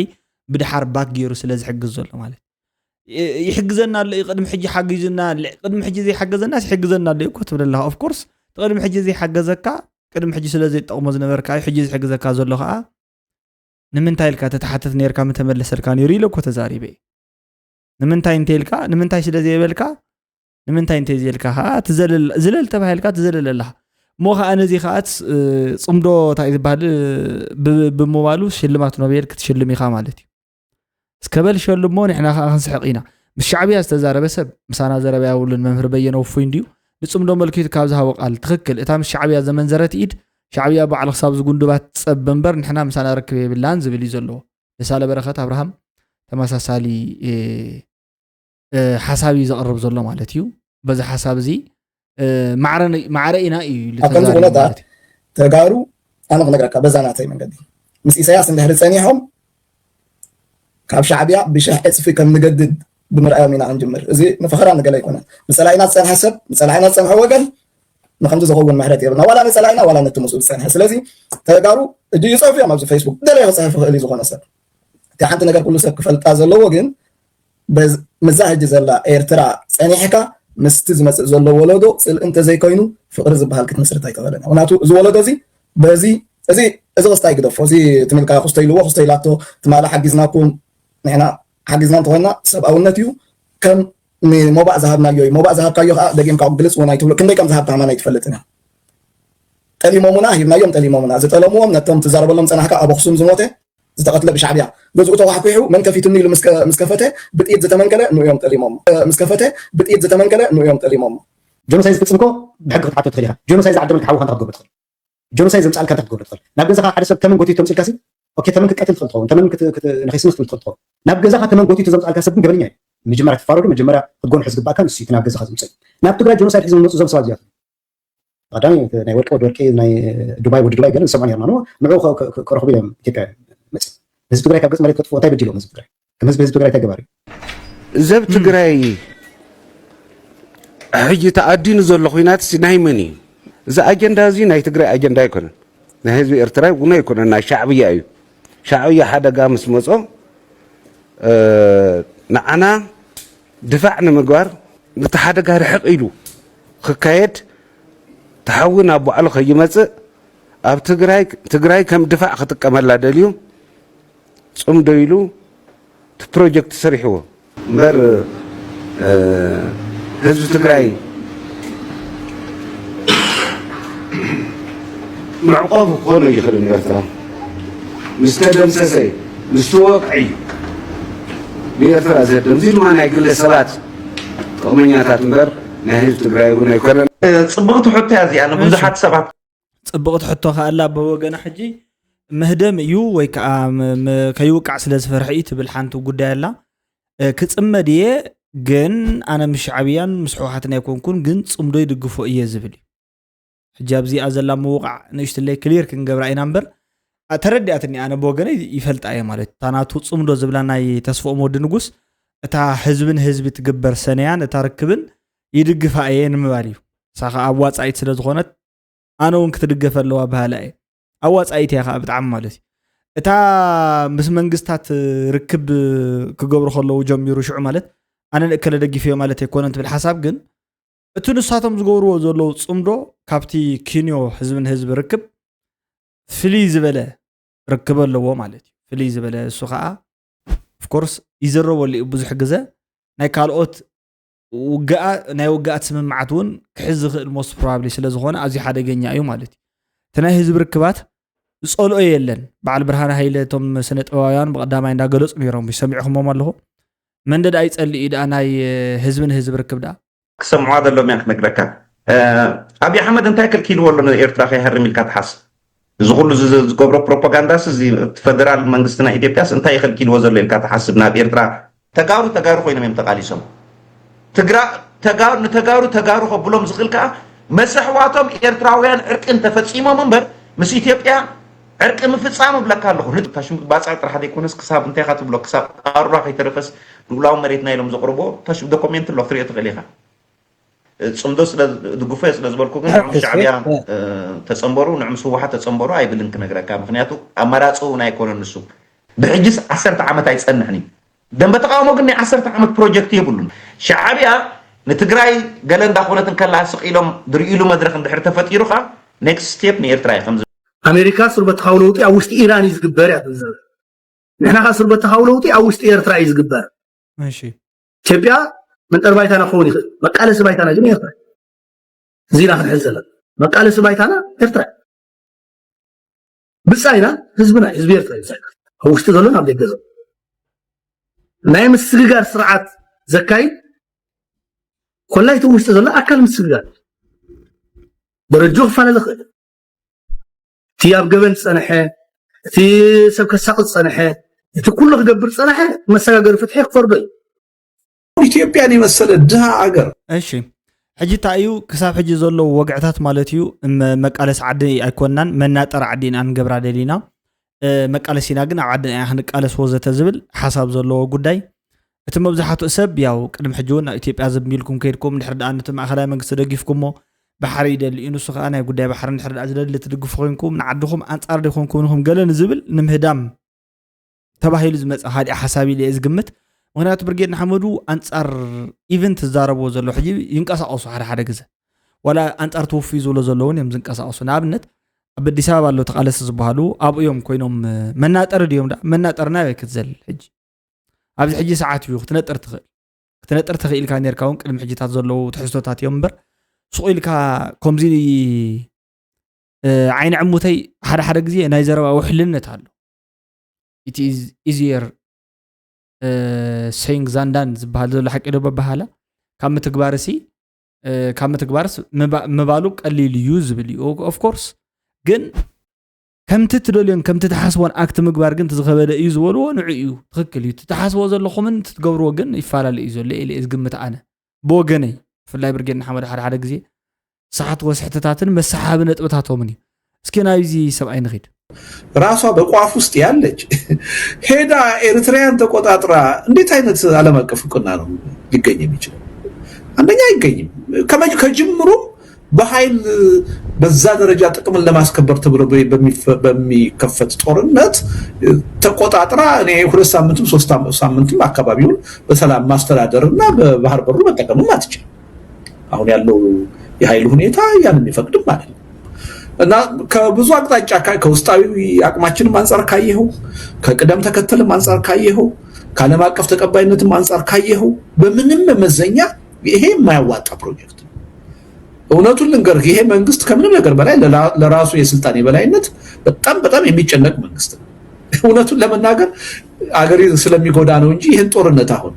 ብድሓር ባክ ገይሩ ስለ ዝሕግዝ ዘሎ ማለት ይሕግዘና ኣሎ እዩ ቅድሚ ሕጂ ሓጊዙና ቅድሚ ሕጂ ዘይሓገዘናስ ይሕግዘና ኣሎ እዩ እኮ ትብል ኣለካ ኦፍኮርስ ቅድሚ ሕጂ ዘይሓገዘካ ቅድሚ ሕጂ ስለ ዘይጠቕሞ ዝነበርካ እዩ ሕጂ ዝሕግዘካ ዘሎ ከዓ ንምንታይ ኢልካ ተተሓተት ነርካ ምተመለሰልካ ነይሩ ኢለ እኮ ተዛሪበ እዩ ንምንታይ እንተ ኢልካ ንምንታይ ስለ ዘይበልካ ንምንታይ እንተይ ዘልካ ከዓ ትዘልል ዝለል ተባሂልካ ትዘልል ኣለኻ። እሞ ከዓ ነዚ ከዓ ትስ- እ፣ ፅምዶ እንታይ ዝበሃል እ፣ ብ- ብምባሉ ሽልማት ኖቤል ክትሽልም ኢኻ ማለት እዩ። እስከ በል ሸልሞ ንሕና ከዓ ክንስሕቕ ኢና። ምስ ሻዕብያ ዝተዛረበ ሰብ ምሳና ዘረባ የብሉን። መምህር በየነ ውፉይ እንድዩ ንፅምዶ መልኪቱ ካብ ዝሃቦ ቃል ትኽክል። እታ ምስ ሻዕብያ ዘመንዘረት ኢድ ሻዕብያ ባዕሉ ክሳብ ዝጉንድባ ትፀብ እምበር ንሕና ምሳና ርክብ የብላን ዝብል እዩ ዘለዎ። ደሳለ በረኸት ኣብርሃም ተመሳሳሊ እ፣ እ፣ ሓሳብ እዩ ዘቕርብ ዘሎ ማለት እዩ። በዚ ሓሳብ እዚ እ፣ ማዕረ ነ- ማዕረ ኢና እዩ ኢሉ ኣብ ከምዚ ተዛሪቡ ኩነታት ማለት እዩ። ተጋሩ ኣነ ክነግረካ በዛ ናተይ መንገዲ ምስ ኢሳያስ እንድሕሪ ፀኒሖም ካብ ሻዕብያ ብሽሕ ዕፅፊ ከም ንገድድ ብምርኣዮም ኢና ክንጅምር። እዚ ንፈኸራ ንገለ ኣይኮነን። ንፀላኢና ዝፀንሐ ሰብ ንፀላኢና ዝፀንሐ ወገን ንከምዚ ዝኸውን ምሕረት የብልና። ዋላ ንፀላኢና ዋላ ነቲ ምስኡ ዝፀንሐ። ስለዚ ተጋሩ እጅ ይፀፉ እዮም ኣብዚ ፌስቡክ ደለዮ ክፅሕፍ ይኽእል እዩ ዝኾነ ሰብ። እቲ ሓንቲ ነገር ኩሉ ሰብ ክፈልጣ ዘለዎ ግን በዝ- ምዛ ሕጂ ዘላ ኤርትራ ጸኒሕካ ምስቲ ዝመጽእ ዘሎ ወለዶ ጽልኢ እንተዘይኮይኑ ፍቕሪ ዝበሃል ክትምስርት ኣይትኽእልን። ምክንያቱ እዚ ወለዶ እዚ በዚ እዚ እዚ ክስታይ ግደፎ፣ እዚ ትም ኢልካ ክስቶ ኢልዎ ክስቶ ኢላቶ ትማሊ ሓጊዝናኩም ንሕና ሓጊዝና እንተኾይና ሰብኣውነት እዩ። ከም ንሞባእ ዝሃብናዮ እዩ። ሞባእ ዝሃብካዮ ከዓ ደጊምካ ግልጽ እውን ኣይትብሎ። ክንደይ ከም ዝሃብካ ከማን ኣይትፈልጥን ኢኻ። ጠሊሞሙና ሂብናዮም ጠሊሞሙና ዝጠለምዎም ነቶም ትዛረበሎም ጸናሕካ ኣብ ኣኽሱም ዝሞተ ዝተቐትለ ብሻዕብያ ገዝኡ ተኳሕኲሑ መን ከፊቱኒ ኢሉ ምስ ከ- ምስ ከፈተ ብጥይት ዝተመንከለ ንኡ እዮም ጠሊሞሞ ምስ ከፈተ ብጥይት ዝተመንከለ ንኡ እዮም ጠሊሞሞ። ጀኖሳይድ ዝፍፅም እኮ ብሕጊ ክትሓቶ ትኽእል ኢኻ። ጀኖሳይድ ዝዓደመልካ ሓውኻ እንታይ ክትገብሮ ትኽእል? ጀኖሳይድ ዘምፃልካ እንታይ ክትገብሮ ትኽእል? ናብ ገዛኻ ሓደ ሰብ ተመን ጎቲዩ ተምፅኢልካ ሲ ኦኬ ተመን ክትቀትል ትኽእል ትኸውን፣ ተመን ክት- ክት- ንኸይስንፍ ትኽእል ትኸውን። ናብ ገዛኻ ተመን ጎቲዩ ዘምፃልካ ሰብ ግን ገበነኛ እዩ። መጀመርያ ትፋረዱ፣ መጀመርያ ክትጎንሑ ዝግባእካ ንሱ እዩ፣ እቲ ናብ ገዛኻ ዝምፅእ እዩ። ናብ ትግራይ ጀኖሳይድ ሒዞም ዝመፁ እዞም ሰባት እዚኣቶም ቀዳሚ እቲ ናይ ወርቂ ወዲ ወርቂ ናይ ዱባይ ወዲ ዱባይ ገለ ንሰምዖ ነርና ንዑ ከ- ከ- ከ- ከረኽቡ እዮም ኢትዮጵያ መፅእ ህዝቢ ትግራይ ካብ ገፅ መሬት ከጥፍዎ እንታይ በዲሎም ህዝቢ ትግራይ ከም ህዝቢ ህዝቢ ትግራይ እንታይ ገባር እዩ ዘብ ትግራይ ሕጂ ተኣዲኑ ዘሎ ኩናት ሲ ናይ መን እዩ? እዚ ኣጀንዳ እዚ ናይ ትግራይ ኣጀንዳ ኣይኮነን፣ ናይ ህዝቢ ኤርትራ እውን ኣይኮነን፣ ናይ ሻዕብያ እዩ። ሻዕብያ ሓደጋ ምስ መጾ እ፣ ንዓና ድፋዕ ንምግባር ነቲ ሓደጋ ርሕቕ ኢሉ ክካየድ ተሓዊ ናብ ባዕሉ ከይመጽእ ኣብ ትግራይ ትግራይ ከም ድፋዕ ክጥቀመላ ደልዩ ጽምዶ ኢሉ እቲ ፕሮጀክት ሰሪሕዎ እምበር ህዝቢ ትግራይ መዕቆብ ክኾኖ ይኽእል ንኤርትራ ምስ ተደምሰሰ ምስ ተወቅዐ እዩ ንኤርትራ ዘድም እዚ ድማ ናይ ግለ ሰባት ጥቕመኛታት እምበር ናይ ህዝቢ ትግራይ እውን ኣይኮነን። ፅብቕቲ ሕቶ እያ እዚኣ ንብዙሓት ሰባት ፅብቕቲ ሕቶ ከኣላ በወገና ሕጂ ምህደም እዩ ወይ ከዓ ከይውቃዕ ስለ ዝፈርሐ እዩ ትብል ሓንቲ ጉዳይ ኣላ። ክፅመድ እየ ግን ኣነ ምስ ሻዕብያን ምስ ህወሓትን ኣይኮንኩን ግን ፅምዶ ይድግፎ እየ ዝብል እዩ። ሕጂ ኣብዚኣ ዘላ ምውቃዕ ንእሽትለይ ክሊር ክንገብራ ኢና እምበር ተረዲኣትኒ ኣነ ብወገነይ ይፈልጣ እየ ማለት እታ ናቱ ፅምዶ ዝብላ ናይ ተስፍኦም ወዲ ንጉስ እታ ህዝብን ህዝቢ ትግበር ሰነያን እታ ርክብን ይድግፋ እየ ንምባል እዩ። እሳ ከዓ ኣዋፃኢት ስለ ዝኾነት ኣነ እውን ክትድገፍ ኣለዋ በሃላ እየ። ኣዋፃኢት እያ ከዓ ብጣዕሚ ማለት እዩ። እታ ምስ መንግስታት ርክብ ክገብሩ ከለዉ ጀሚሩ ሽዑ ማለት ኣነ ንእከለ ደጊፈዮ ማለት ኣይኮነን ትብል ሓሳብ ግን እቲ ንሳቶም ዝገብርዎ ዘለዉ ፅምዶ ካብቲ ኪንዮ ህዝቢ ንህዝቢ ርክብ ፍልይ ዝበለ ርክብ ኣለዎ ማለት እዩ። ፍልይ ዝበለ እሱ ከዓ ኦፍኮርስ ይዝረበሉ እዩ ብዙሕ ግዘ ናይ ካልኦት ውግኣ ናይ ውግኣት ስምምዓት እውን ክሕዝ ዝኽእል most probably ስለ ዝኾነ ኣዝዩ ሓደገኛ እዩ ማለት እዩ። እቲ ናይ ህዝቢ ርክባት ዝፀልኦ የለን። በዓል ብርሃነ ሃይለ እቶም ስነ ጥበባውያን ብቐዳማይ እንዳገለፁ ነይሮም ሰሚዕኹሞም ኣለኹ። መንደድ ኣይፀልእ እዩ ደኣ ናይ ህዝቢ ንህዝቢ ርክብ ደኣ ክሰምዑዋ ዘለዎም እያ ክነግረካ። ኣብይ ኣሕመድ እንታይ ከልኪልዎ ኣሎ ንኤርትራ ከይሃርም ኢልካ ትሓስብ? እዚ ኩሉ እዚ ዝገብሮ ፕሮፓጋንዳስ እዚ እቲ ፈደራል መንግስቲ ናይ ኢትዮጵያስ እንታይ ይኸልኪልዎ ዘሎ ኢልካ ትሓስብ ናብ ኤርትራ? ተጋሩ ተጋሩ ኮይኖም እዮም ተቃሊሶም። ትግራ ተጋሩ ንተጋሩ ተጋሩ ከብሎም ዝኽእል ከዓ መሰሕዋቶም ኤርትራውያን ዕርቂ እንተፈፂሞም እምበር ምስ ኢትዮጵያ ዕርቂ ምፍፃም እብለካ ኣለኹ። ንታሽም ባፅዕ ጥራሕ ዘይኮነስ ክሳብ እንታይ ኢኻ ትብሎ ክሳብ ኣሩራ ከይተረፈስ ልኡላዊ መሬትና ኢሎም ዘቕርቦ ታሽም ዶኮሜንት ኣሎ ክትሪኦ ትኽእል ኢኻ። ፅምዶ ስለ ድግፎ ስለ ዝበልኩ ግን ንዕም ሻዕብያ ተፀንበሩ ንዕም ስዋሓት ተፀንበሩ ኣይብልን ክነግረካ ምክንያቱ ኣማራፂ እውን ኣይኮነን ንሱ ብሕጅስ ዓሰርተ ዓመት ኣይፀንሕን እዩ ደንበ ተቃውሞ ግን ናይ ዓሰርተ ዓመት ፕሮጀክት የብሉን ሻዕብያ ንትግራይ ገለ እንዳኮነት እንከላ ስቕ ኢሎም ዝርእይሉ መድረክ እንድሕር ተፈጢሩ ከዓ ኔክስት ስቴፕ ንኤርትራ እዩ ከምዚ ኣሜሪካ ስርበተካዊ ለውጢ ኣብ ውሽጢ ኢራን እዩ ዝግበር እያ ትብል ዘላ ንሕና ከዓ ስርበተካዊ ለውጢ ኣብ ውሽጢ ኤርትራ እዩ ዝግበር ኢትዮጵያ መንጠር ባይታና ክኸውን ይኽእል። መቃለሲ ባይታና ግን ኤርትራ። እዚ ኢና ክንሕዝ ዘለና። መቃለሲ ባይታና ኤርትራ። ብጻይና ህዝብና፣ ህዝቢ ኤርትራ እዩ ብጻይና። ኣብ ውሽጢ ዘሎን ኣብ ደገ ዘሎ ናይ ምስግጋር ስርዓት ዘካይድ፣ ኮላይ እቲ ውሽጢ ዘሎ ኣካል ምስግጋር ደረጃ ክፈላለ ይኽእል። እቲ ኣብ ገበን ዝጸንሐ፣ እቲ ሰብ ከሳቕ ዝጸንሐ፣ እቲ ኩሉ ክገብር ዝጸንሐ መሰጋገሪ ፍትሒ ክፈርዶ እዩ። ኢትዮጵያን የመሰለ ድሃ ኣገር እሺ ሕጂ እንታይ እዩ ክሳብ ሕጂ ዘለዉ ወግዕታት ማለት እዩ? መቃለስ ዓዲ ኣይኮንናን፣ መናጠር ዓዲ ኢና ንገብራ ደሊና። መቃለሲና ግን ኣብ ዓድና ኢና ክንቃለስ ወዘተ ዝብል ሓሳብ ዘለዎ ጉዳይ። እቲ መብዛሕትኡ ሰብ ያው ቅድሚ ሕጂ እውን ናብ ኢትዮጵያ ዘንቢልኩም ከይድኩም፣ ድሕሪ ደኣ ነቲ ማእኸላይ መንግስቲ ደጊፍኩሞ ባሕሪ ይደሊ እዩ። ንሱ ከዓ ናይ ጉዳይ ባሕሪ እንድሕር ደኣ ዝደሊ ትድግፉ ኮንኩም ንዓድኹም ኣንጻር ዶ ኮንኩም ንኹም ገለ ንዝብል ንምህዳም ተባሂሉ ዝመፀ ካልእ ሓሳብ ኢለ እየ ዝግምት። ምክንያቱ ብርጌድ ንሓመዱ ኣንፃር ኢቨንት ዝዛረብዎ ዘሎ ሕጂ ይንቀሳቀሱ ሓደ ሓደ ግዘ ዋላ ኣንፃር ትውፉ ዝብሎ ዘለውን እዮም ዝንቀሳቀሱ። ንኣብነት ኣብ ኣዲስ ኣበባ ኣሎ ተቃለሲ ዝበሃሉ ኣብኡ እዮም ኮይኖም መናጠሪ ድዮም ዳ መናጠሪ ናበይ ክትዘል ሕጂ ኣብዚ ሕጂ ሰዓት እዩ ክትነጥር ትኽእል ክትነጥር ትኽእል ኢልካ ነርካ እውን ቅድሚ ሕጂታት ዘለዉ ትሕዝቶታት እዮም እምበር ሱቕ ኢልካ ከምዚ ዓይኒ ዕሙተይ ሓደ ሓደ ግዜ ናይ ዘረባ ውሕልነት ኣሎ። It is easier saying than done ዝበሃል ዘሎ ሓቂ ዶ በበሃላ ካብ ምትግባር ሲ ካብ ምትግባርስ ምባሉ ቀሊል እዩ ዝብል እዩ። Of course ግን ከምቲ ትደልዮን ከምቲ ትሓስቦን ኣክት ምግባር ግን ዝኸበደ እዩ ዝበልዎ ንዑ እዩ። ትኽክል እዩ። ትሓስቦ ዘለኹምን ትትገብርዎ ግን ይፈላለ እዩ ዘሎ ኢለ ዝግምት ኣነ ብወገነይ። ብፍላይ ብርጌድ ንሓመድ ሓደ ሓደ ግዜ ሰሓት ወስሕትታትን መሰሓቢ ነጥብታቶምን እዩ። እስኪ ናይዚ ሰብኣይ ንኺድ። ራሷ በቋፍ ውስጥ ያለች ሄዳ ኤርትራያን ተቆጣጥራ እንዴት አይነት ዓለም አቀፍ እውቅና ነው ሊገኝ የሚችለው? አንደኛ አይገኝም። ከመ- ከጅምሩም በኃይል በዛ ደረጃ ጥቅምን ለማስከበር ተብሎ በ- በሚፈ- በሚከፈት ጦርነት ተቆጣጥራ እኔ ሁለት ሳምንትም ሶስት ሳምንትም አካባቢውን በሰላም ማስተዳደር እና በባህር በሩ መጠቀምም አትችልም። አሁን ያለው የኃይል ሁኔታ ያን የሚፈቅድም አይደለም እና ከብዙ አቅጣጫ ከውስጣዊ አቅማችንም አንጻር ካየኸው፣ ከቅደም ተከተልም አንጻር ካየኸው፣ ከዓለም አቀፍ ተቀባይነትም አንጻር ካየኸው በምንም መመዘኛ ይሄ የማያዋጣ ፕሮጀክት ነው። እውነቱን ልንገርህ፣ ይሄ መንግስት ከምንም ነገር በላይ ለራሱ የስልጣን የበላይነት በጣም በጣም የሚጨነቅ መንግስት ነው። እውነቱን ለመናገር አገር ስለሚጎዳ ነው እንጂ ይህን ጦርነት አሁን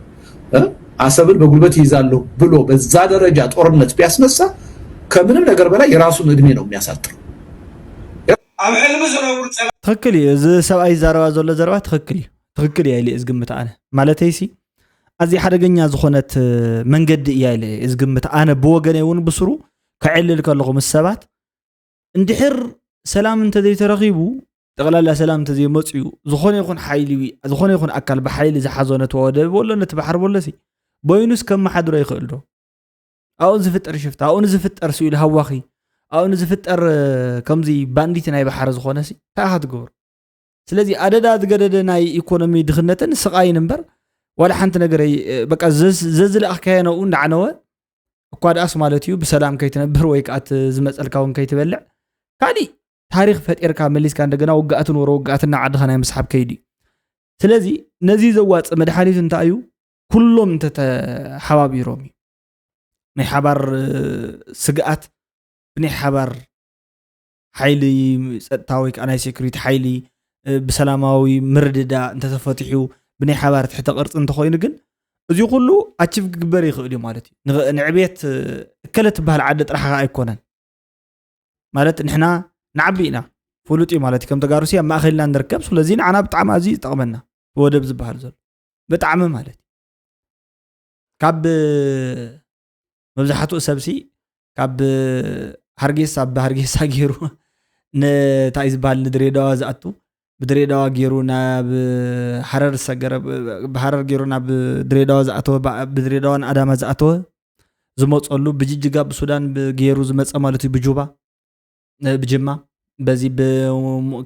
አሰብን በጉልበት ይይዛለሁ ብሎ በዛ ደረጃ ጦርነት ቢያስነሳ ከምንም ነገር በላይ የራሱን እድሜ ነው የሚያሳጥር። ኣብ ሕልሚ ዝነብሩ ጸ ትኽክል እዩ። እዚ ሰብኣይ ዝዛረባ ዘሎ ዘረባ ትኽክል እዩ። ትኽክል እያ ኢለ እየ ዝግምት ኣነ። ማለተይሲ ኣዝያ ሓደገኛ ዝኾነት መንገዲ እያ ኢለ እየ ዝግምት ኣነ። ብወገነይ እውን ብስሩ ከዕልል ከለኹ ምስ ሰባት እንድሕር ሰላም እንተዘይተረኺቡ ጠቕላላ ሰላም እንተዘይመፅኡ ዝኾነ ይኹን ሓይሊ ዝኾነ ይኹን ኣካል ብሓይሊ ዝሓዞ ነቲ ወደብ ወሎ ነቲ ባሕሪ ወሎሲ በይኑስ ከመሓድሮ ይኽእል ዶ? ኣብኡ ዝፍጠር ሽፍታ ኣብኡ ዝፍጠር ስኢሉ ሃዋኺ ኣብኡ ዝፍጠር ከምዚ ባንዲት ናይ ባሕሪ ዝኾነሲ እንታይ ኢኻ ትገብሮ? ስለዚ ኣደዳ ዝገደደ ናይ ኢኮኖሚ ድኽነትን ስቓይን እምበር ዋላ ሓንቲ ነገር በቃ ዘዝለኣኽካዮ ነብኡ እንዳዓነወ እኳ ደኣስ ማለት እዩ ብሰላም ከይትነብር ወይ ከዓ ዝመፀልካ እውን ከይትበልዕ ካሊእ ታሪክ ፈጢርካ መሊስካ እንደገና ውግኣትን ወረ ውግኣትን ናብ ዓድኻ ናይ ምስሓብ ከይዲ እዩ። ስለዚ ነዚ ዘዋፅእ መድሓኒት እንታይ እዩ? ኩሎም እንተተሓባቢሮም እዩ ናይ ሓባር ስግኣት ብናይ ሓባር ሓይሊ ፀጥታ ወይ ከዓ ናይ ሴኩሪቲ ሓይሊ ብሰላማዊ ምርድዳ እንተተፈትሑ ብናይ ሓባር ትሕተ ቅርፂ እንተኮይኑ ግን እዚ ኩሉ ኣቺቭ ክግበር ይኽእል እዩ ማለት እዩ። ንዕብየት እከለ ትበሃል ዓዲ ጥራሕ ከዓ ኣይኮነን ማለት ንሕና ንዓቢ ኢና ፍሉጥ እዩ ማለት እዩ። ከም ተጋሩሲ ኣብ ማእኸልና ንርከብ ስለዚ ንዓና ብጣዕሚ ኣዝዩ ዝጠቕመና ወደብ ዝበሃል ዘሎ ብጣዕሚ ማለት እዩ። ካብ መብዛሕትኡ ሰብሲ ካብ ሃርጌሳ ብሃርጌሳ ገይሩ ንታይ ዝበሃል ንድሬዳዋ ዝኣቱ ብድሬዳዋ ገይሩ ናብ ሃረር ዝሰገረ ብሃረር ገይሩ ናብ ድሬዳዋ ዝኣተወ ብድሬዳዋ ንኣዳማ ዝኣተወ ዝመፀሉ ብጅጅጋ ብሱዳን ገይሩ ዝመፀ ማለት እዩ። ብጁባ ብጅማ በዚ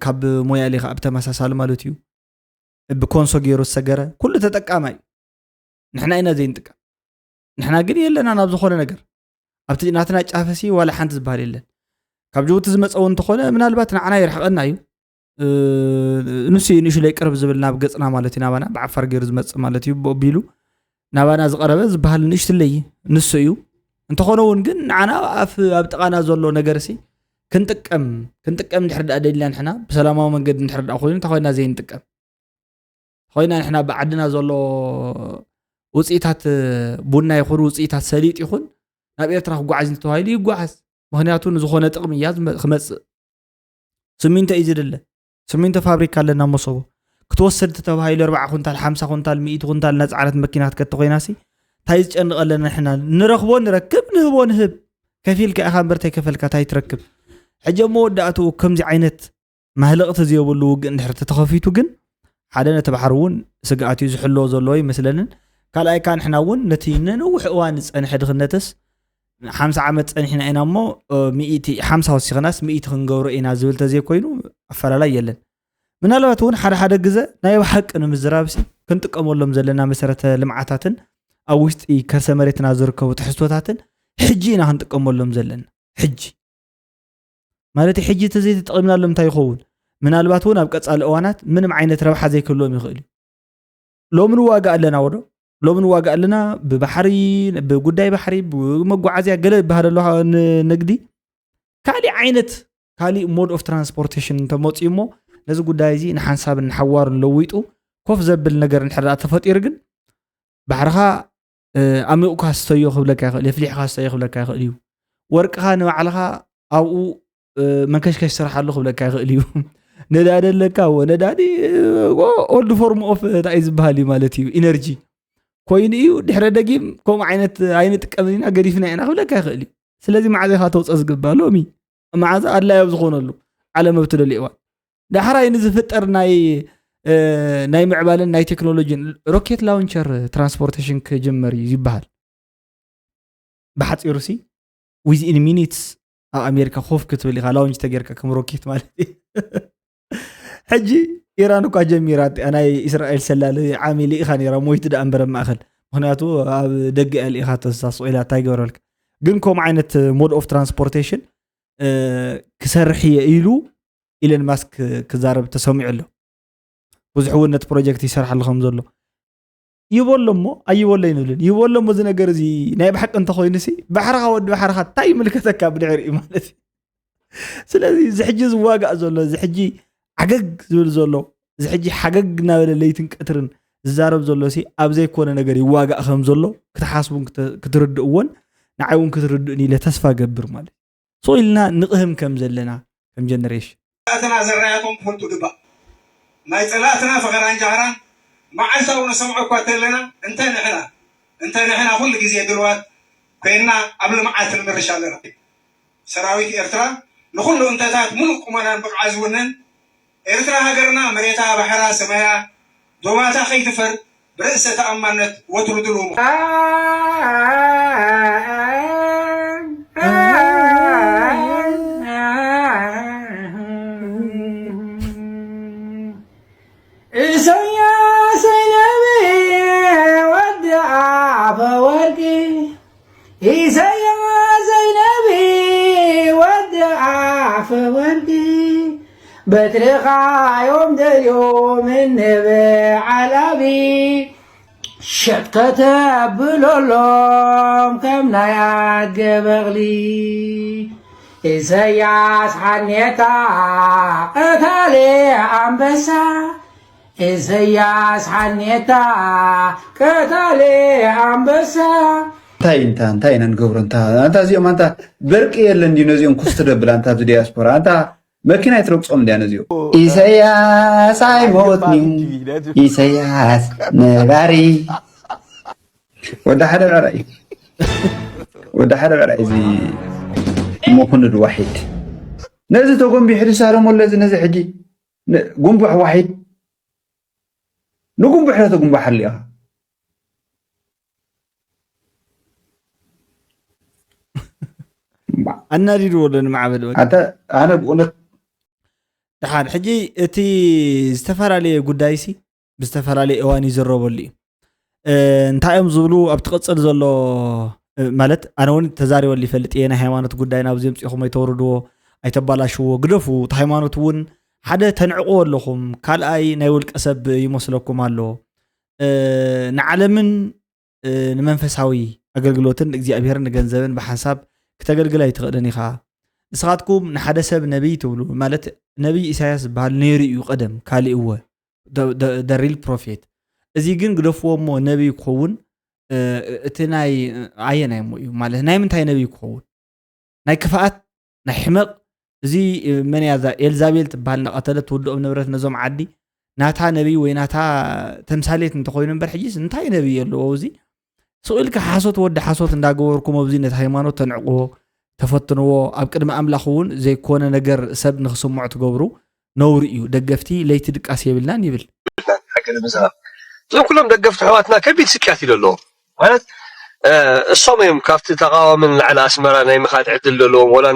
ካብ ሞያሌ ከዓ ብተመሳሳሊ ማለት እዩ። ብኮንሶ ገይሩ ዝሰገረ ኩሉ ተጠቃማይ ንሕና ኢና ዘይንጥቀም። ንሕና ግን የለና ናብ ዝኾነ ነገር ኣብቲ ናትና ጫፈሲ ዋላ ሓንቲ ዝበሃል የለን። ካብ ጅቡቲ ዝመፀ እውን እንተኾነ ምናልባት ንዓና ይርሕቐና እዩ። ንሱ እዩ ንእሽለይ ቅርብ ዝብል ናብ ገፅና ማለት እዩ ናባና ብዓፋር ገይሩ ዝመፅእ ማለት እዩ። ቢሉ ናባና ዝቐረበ ዝበሃል ንእሽትለይ ንሱ እዩ። እንተኾነ እውን ግን ንዓና ኣፍ ኣብ ጥቓና ዘሎ ነገርሲ ክንጥቀም ክንጥቀም እንድሕር ደኣ ደሊና ንሕና ብሰላማዊ መንገዲ እንድሕር ደኣ ኮይኑ እንታይ ኮይና ዘይንጥቀም ኮይና ንሕና ብዓድና ዘሎ ውፅኢታት ቡና ይኹን ውፅኢታት ሰሊጥ ይኹን ናብ ኤርትራ ክጓዓዝ እንተተባሂሉ ይጓዓዝ። ምክንያቱ ንዝኾነ ጥቕሚ እያ ዝመ- ክመፅእ። ስሚንቶ እዩ ዝድለ። ስሚንቶ ፋብሪካ ኣለና መሶቦ ክትወሰድ ተተባሂሉ ኣርባዓ ኩንታል ሓምሳ ኩንታል ሚእቲ ኩንታል እናፀዓነት መኪና ክትከተ ኮይናሲ እንታይ ዝጨንቐለና ንሕና ንረኽቦ ንረክብ ንህቦ ንህብ ከፊልካ ኢኻ እምበር ተይከፈልካ እንታይ ትረክብ። ሕጂ ኣብ መወዳእትኡ ከምዚ ዓይነት ማህለቕቲ ዘየብሉ ውግእ እንድሕር ተተኸፊቱ ግን ሓደ ነቲ ባሕሪ እውን ስግኣት እዩ ዝሕልዎ ዘለዎ ይመስለንን። ካልኣይ ከዓ ንሕና እውን ነቲ ነነውሕ እዋን ዝፀንሐ ድኽነትስ ሓምሳ ዓመት ፀኒሕና ኢና እሞ ሚእቲ ሓምሳ ወሲኽናስ ሚእቲ ክንገብሮ ኢና ዝብል ተዘይኮይኑ ኣፈላላይ የለን። ምናልባት እውን ሓደ ሓደ ግዘ ናይ ብሓቂ ንምዝራብሲ ክንጥቀመሎም ዘለና መሰረተ ልምዓታትን ኣብ ውሽጢ ከርሰ መሬትና ዝርከቡ ትሕዝቶታትን ሕጂ ኢና ክንጥቀመሎም ዘለና። ሕጂ ማለት ሕጂ ተዘይተጠቒምናሎም እንታይ ይኸውን? ምናልባት እውን ኣብ ቀፃሊ እዋናት ምንም ዓይነት ረብሓ ዘይክህልዎም ይኽእል እዩ። ሎሚ ንዋጋእ ኣለና ወዶ ሎሚ ንዋጋእ ኣለና ብባሕሪ ብጉዳይ ባሕሪ ብመጓዓዝያ ገለ ይበሃል ኣሎ ንንግዲ ካሊእ ዓይነት ካሊእ mode of transportation እንተመፅኡ እሞ ነዚ ጉዳይ እዚ ንሓንሳብን ንሓዋሩን ለዊጡ ኮፍ ዘብል ነገር እንድሕር ደኣ ተፈጢሩ ግን ባሕርኻ ኣሚቑካ ስተዮ ክብለካ ይኽእል የፍሊሕካ ስተዮ ክብለካ ይኽእል እዩ። ወርቅኻ ንባዕልኻ ኣብኡ መንከሽከሽ ስርሓሉ ክብለካ ይኽእል እዩ። ነዳዲ ኣለካ እዎ ነዳዲ old form of እንታይ ዝበሃል እዩ ማለት እዩ ኢነርጂ ኮይኑ እዩ። ድሕረ ደጊም ከምኡ ዓይነት ኣይንጥቀምን ኢና ገዲፍና ኢና ክብለካ ይኽእል እዩ። ስለዚ መዓዘ ኢኻ ተውፀ ዝግባ ሎሚ መዓዘ ኣድላይ ኣብ ዝኾነሉ ዓለም ኣብ ትደልዮ እዋን ዳሕራይ ንዝፍጠር ናይ ናይ ምዕባለን ናይ ቴክኖሎጂን ሮኬት ላውንቸር ትራንስፖርቴሽን ክጅመር እዩ ይበሃል። ብሓፂሩ ሲ within minutes ኣብ ኣሜሪካ ኮፍ ክትብል ኢኻ ላውንች ተጌርካ ከም ሮኬት ማለት እዩ። ሕጂ ኢራን እኳ ጀሚራ ናይ እስራኤል ሰላሊ ዓሚሊ ኢኻ ነራ ሞይቱ ደኣ እምበረ ማእኸል ምክንያቱ ኣብ ደገ እያ ልኢኻ ተሳስቑ ኢላ እንታይ ገበረልካ ግን ከምኡ ዓይነት mode of transportation ክሰርሕ እየ ኢሉ ኢለን ማስክ ክዛረብ ተሰሚዑ ኣሎ። ብዙሕ እውን ነቲ ፕሮጀክት ይሰርሓሉ ከም ዘሎ ይበሎ እሞ ኣይበሎ ይንብልን ይበሎ እሞ እዚ ነገር እዚ ናይ ብሓቂ እንተኮይኑ ሲ ባሕርኻ ወዲ ባሕርኻ እንታይ ይምልከተካ ብድሕሪኡ ማለት እዩ። ስለዚ እዚ ሕጂ ዝዋጋእ ዘሎ እዚ ሕጂ ዓገግ ዝብል ዘሎ እዚ ሕጂ ሓገግ እናበለ ለይትን ቀትርን ዝዛረብ ዘሎ ሲ ኣብ ዘይኮነ ነገር ይዋጋእ ከም ዘሎ ክትሓስቡን ክትርድእዎን ንዓይ እውን ክትርድእን ኢለ ተስፋ ገብር ማለት እዩ። ስቕ ኢልና ንቕህም ከም ዘለና ከም ጀነሬሽን። ጸላእትና ዘራያቶም ክፈልጡ ግባእ። ናይ ጸላእትና ፈኸራን ጃህራን መዓልታዊ ንሰምዖ እኳ እንተለና፣ እንተ ንሕና፣ እንተ ንሕና ኩሉ ግዜ ድልዋት ኮይንና ኣብ ልምዓት ንምርሽ ኣለና። ሰራዊት ኤርትራ ንኹሉ እንተታት ምሉእ ቁመናን ብቕዓት ዝውንን፣ ኤርትራ ሃገርና መሬታ ባሕራ ሰማያ ዶባታ ከይትፈር ብርእሰ ተኣማነት ወትሩ ድሉው ምዃን። ኢሰያስ ዘይነቢ ወዲ ኣፈወርቂ ኢሰያስ ዘይነቢ ወዲ ኣፈወርቂ በትርኻ እዮም ደልዮም እንብዓል ኣቢ ሸጥ ከተብለሎም ከም ናይ ኣድገ በቕሊ ኢሰያስ ሓኔታ ቀታሊ ኣንበሳ ኢሰያስ ሓኔታ ቀታሊ ኣንበሳ እንታይ እንታ እንታይ ኢና ንገብሮ እንታ ኣንታ እዚኦም ኣንታ በርቂ የለን ድዩ ነዚኦም ኩስቲ ደብል ኣንታ ኣብዚ ዲያስፖራ ኣንታ መኪና ይትረግጾም እንዲያ ነዚኦም ኢሰያስ ኣይሞትኒ ኢሰያስ ነባሪ ወዲ ሓደ ብዕራይ ወዲ ሓደ ብዕራይ እዚ ሙኹንድ ዋሒድ ነዚ ተጎንቢሑ ዝሳለሞ ለዚ ነዚ ሕጂ ጉንቡሕ ዋሒድ ንጉንቡሕ ነተጉንባሓሉ ኢኻ ኣናዲድዎ ዶ ንማዕበል ኣነ ብእውነት ደሓን ሕጂ እቲ ዝተፈላለየ ጉዳይ ሲ ብዝተፈላለየ እዋን ይዝረበሉ እዩ እንታይ እዮም ዝብሉ ኣብቲ ቀፅል ዘሎ ማለት ኣነ እውን ተዛሪበሉ ይፈልጥ እየ ናይ ሃይማኖት ጉዳይ ናብ ዘምፅኹም ኣይተውርድዎ ኣይተባላሽዎ ግደፉ እቲ ሃይማኖት እውን ሓደ ተንዕቅዎ ኣለኹም ካልኣይ ናይ ውልቀ ሰብ ይመስለኩም ኣሎ ንዓለምን ንመንፈሳዊ ኣገልግሎትን እግዚኣብሔርን ንገንዘብን ብሓንሳብ ክተገልግል ኣይትኽእልን ኢኻ። ንስኻትኩም ንሓደ ሰብ ነቢይ ትብሉ፣ ማለት ነቢይ ኢሳያስ ዝበሃል ነይሩ እዩ ቀደም፣ ካሊእ እወ፣ the real prophet። እዚ ግን ግደፍዎ እሞ ነቢይ ክኸውን እቲ ናይ ኣየናይ እሞ እዩ ማለት ናይ ምንታይ ነቢይ ክኸውን? ናይ ክፍኣት፣ ናይ ሕመቕ። እዚ መን እያ እዛ ኤልዛቤል ትበሃል እናቐተለት ትውድኦም ንብረት ነዞም ዓዲ ናታ ነቢይ ወይ ናታ ተምሳሌት እንተኾይኑ እምበር ሕጂስ እንታይ ነቢይ ኣለዎ እዚ? ስቕ ኢልካ ሓሶት ወዲ ሓሶት እንዳገበርኩም ኣብዚ ነቲ ሃይማኖት ተንዕቕዎ፣ ተፈትንዎ። ኣብ ቅድሚ ኣምላኽ እውን ዘይኮነ ነገር ሰብ ንኽስምዖ ትገብሩ ነውሪ እዩ። ደገፍቲ ለይቲ ድቃስ የብልናን ይብል። ሓቂ ንምዝራብ እዞም ኩሎም ደገፍቲ ኣሕዋትና ከቢድ ስቅያት እዩ ዘለዎም። ማለት እሶም እዮም ካብቲ ተቃዋሚ ንላዕሊ ኣስመራ ናይ ምኻድ ዕድል ዘለዎም ወላ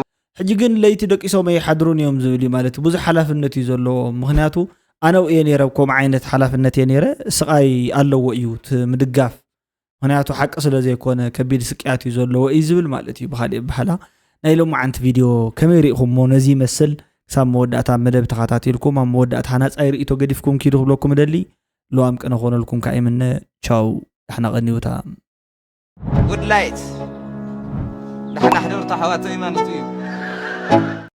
ሕጂ ግን ለይቲ ደቂሶም ኣይሓድሩን እዮም ዝብል እዩ ማለት ብዙሕ ሓላፍነት እዩ ዘለዎ። ምክንያቱ ኣነ እየ ነይረ ኣብ ከምኡ ዓይነት ሓላፍነት እየ ነይረ። ስቃይ ኣለዎ እዩ እቲ ምድጋፍ። ምክንያቱ ሓቂ ስለ ዘይኮነ ከቢድ ስቅያት እዩ ዘለዎ እዩ ዝብል ማለት እዩ። ብካሊእ ኣበሃህላ ናይ ሎማዓንቲ ቪድዮ ከመይ ርኢኹሞ? ነዚ ይመስል። ክሳብ መወዳእታ መደብ ተኸታቲልኩም ኣብ መወዳእታ ሃናፃይ ርእይቶ ገዲፍኩም ኪዱ ክብለኩም እደሊ። ልዋም ቅነ ኮነልኩም ከኣ ይምነ። ቻው፣ ዳሕና ቀንዩታ። ጉድ ላይት ዳሕና ሕደርታ ኣሕዋተይ ማለት እዩ።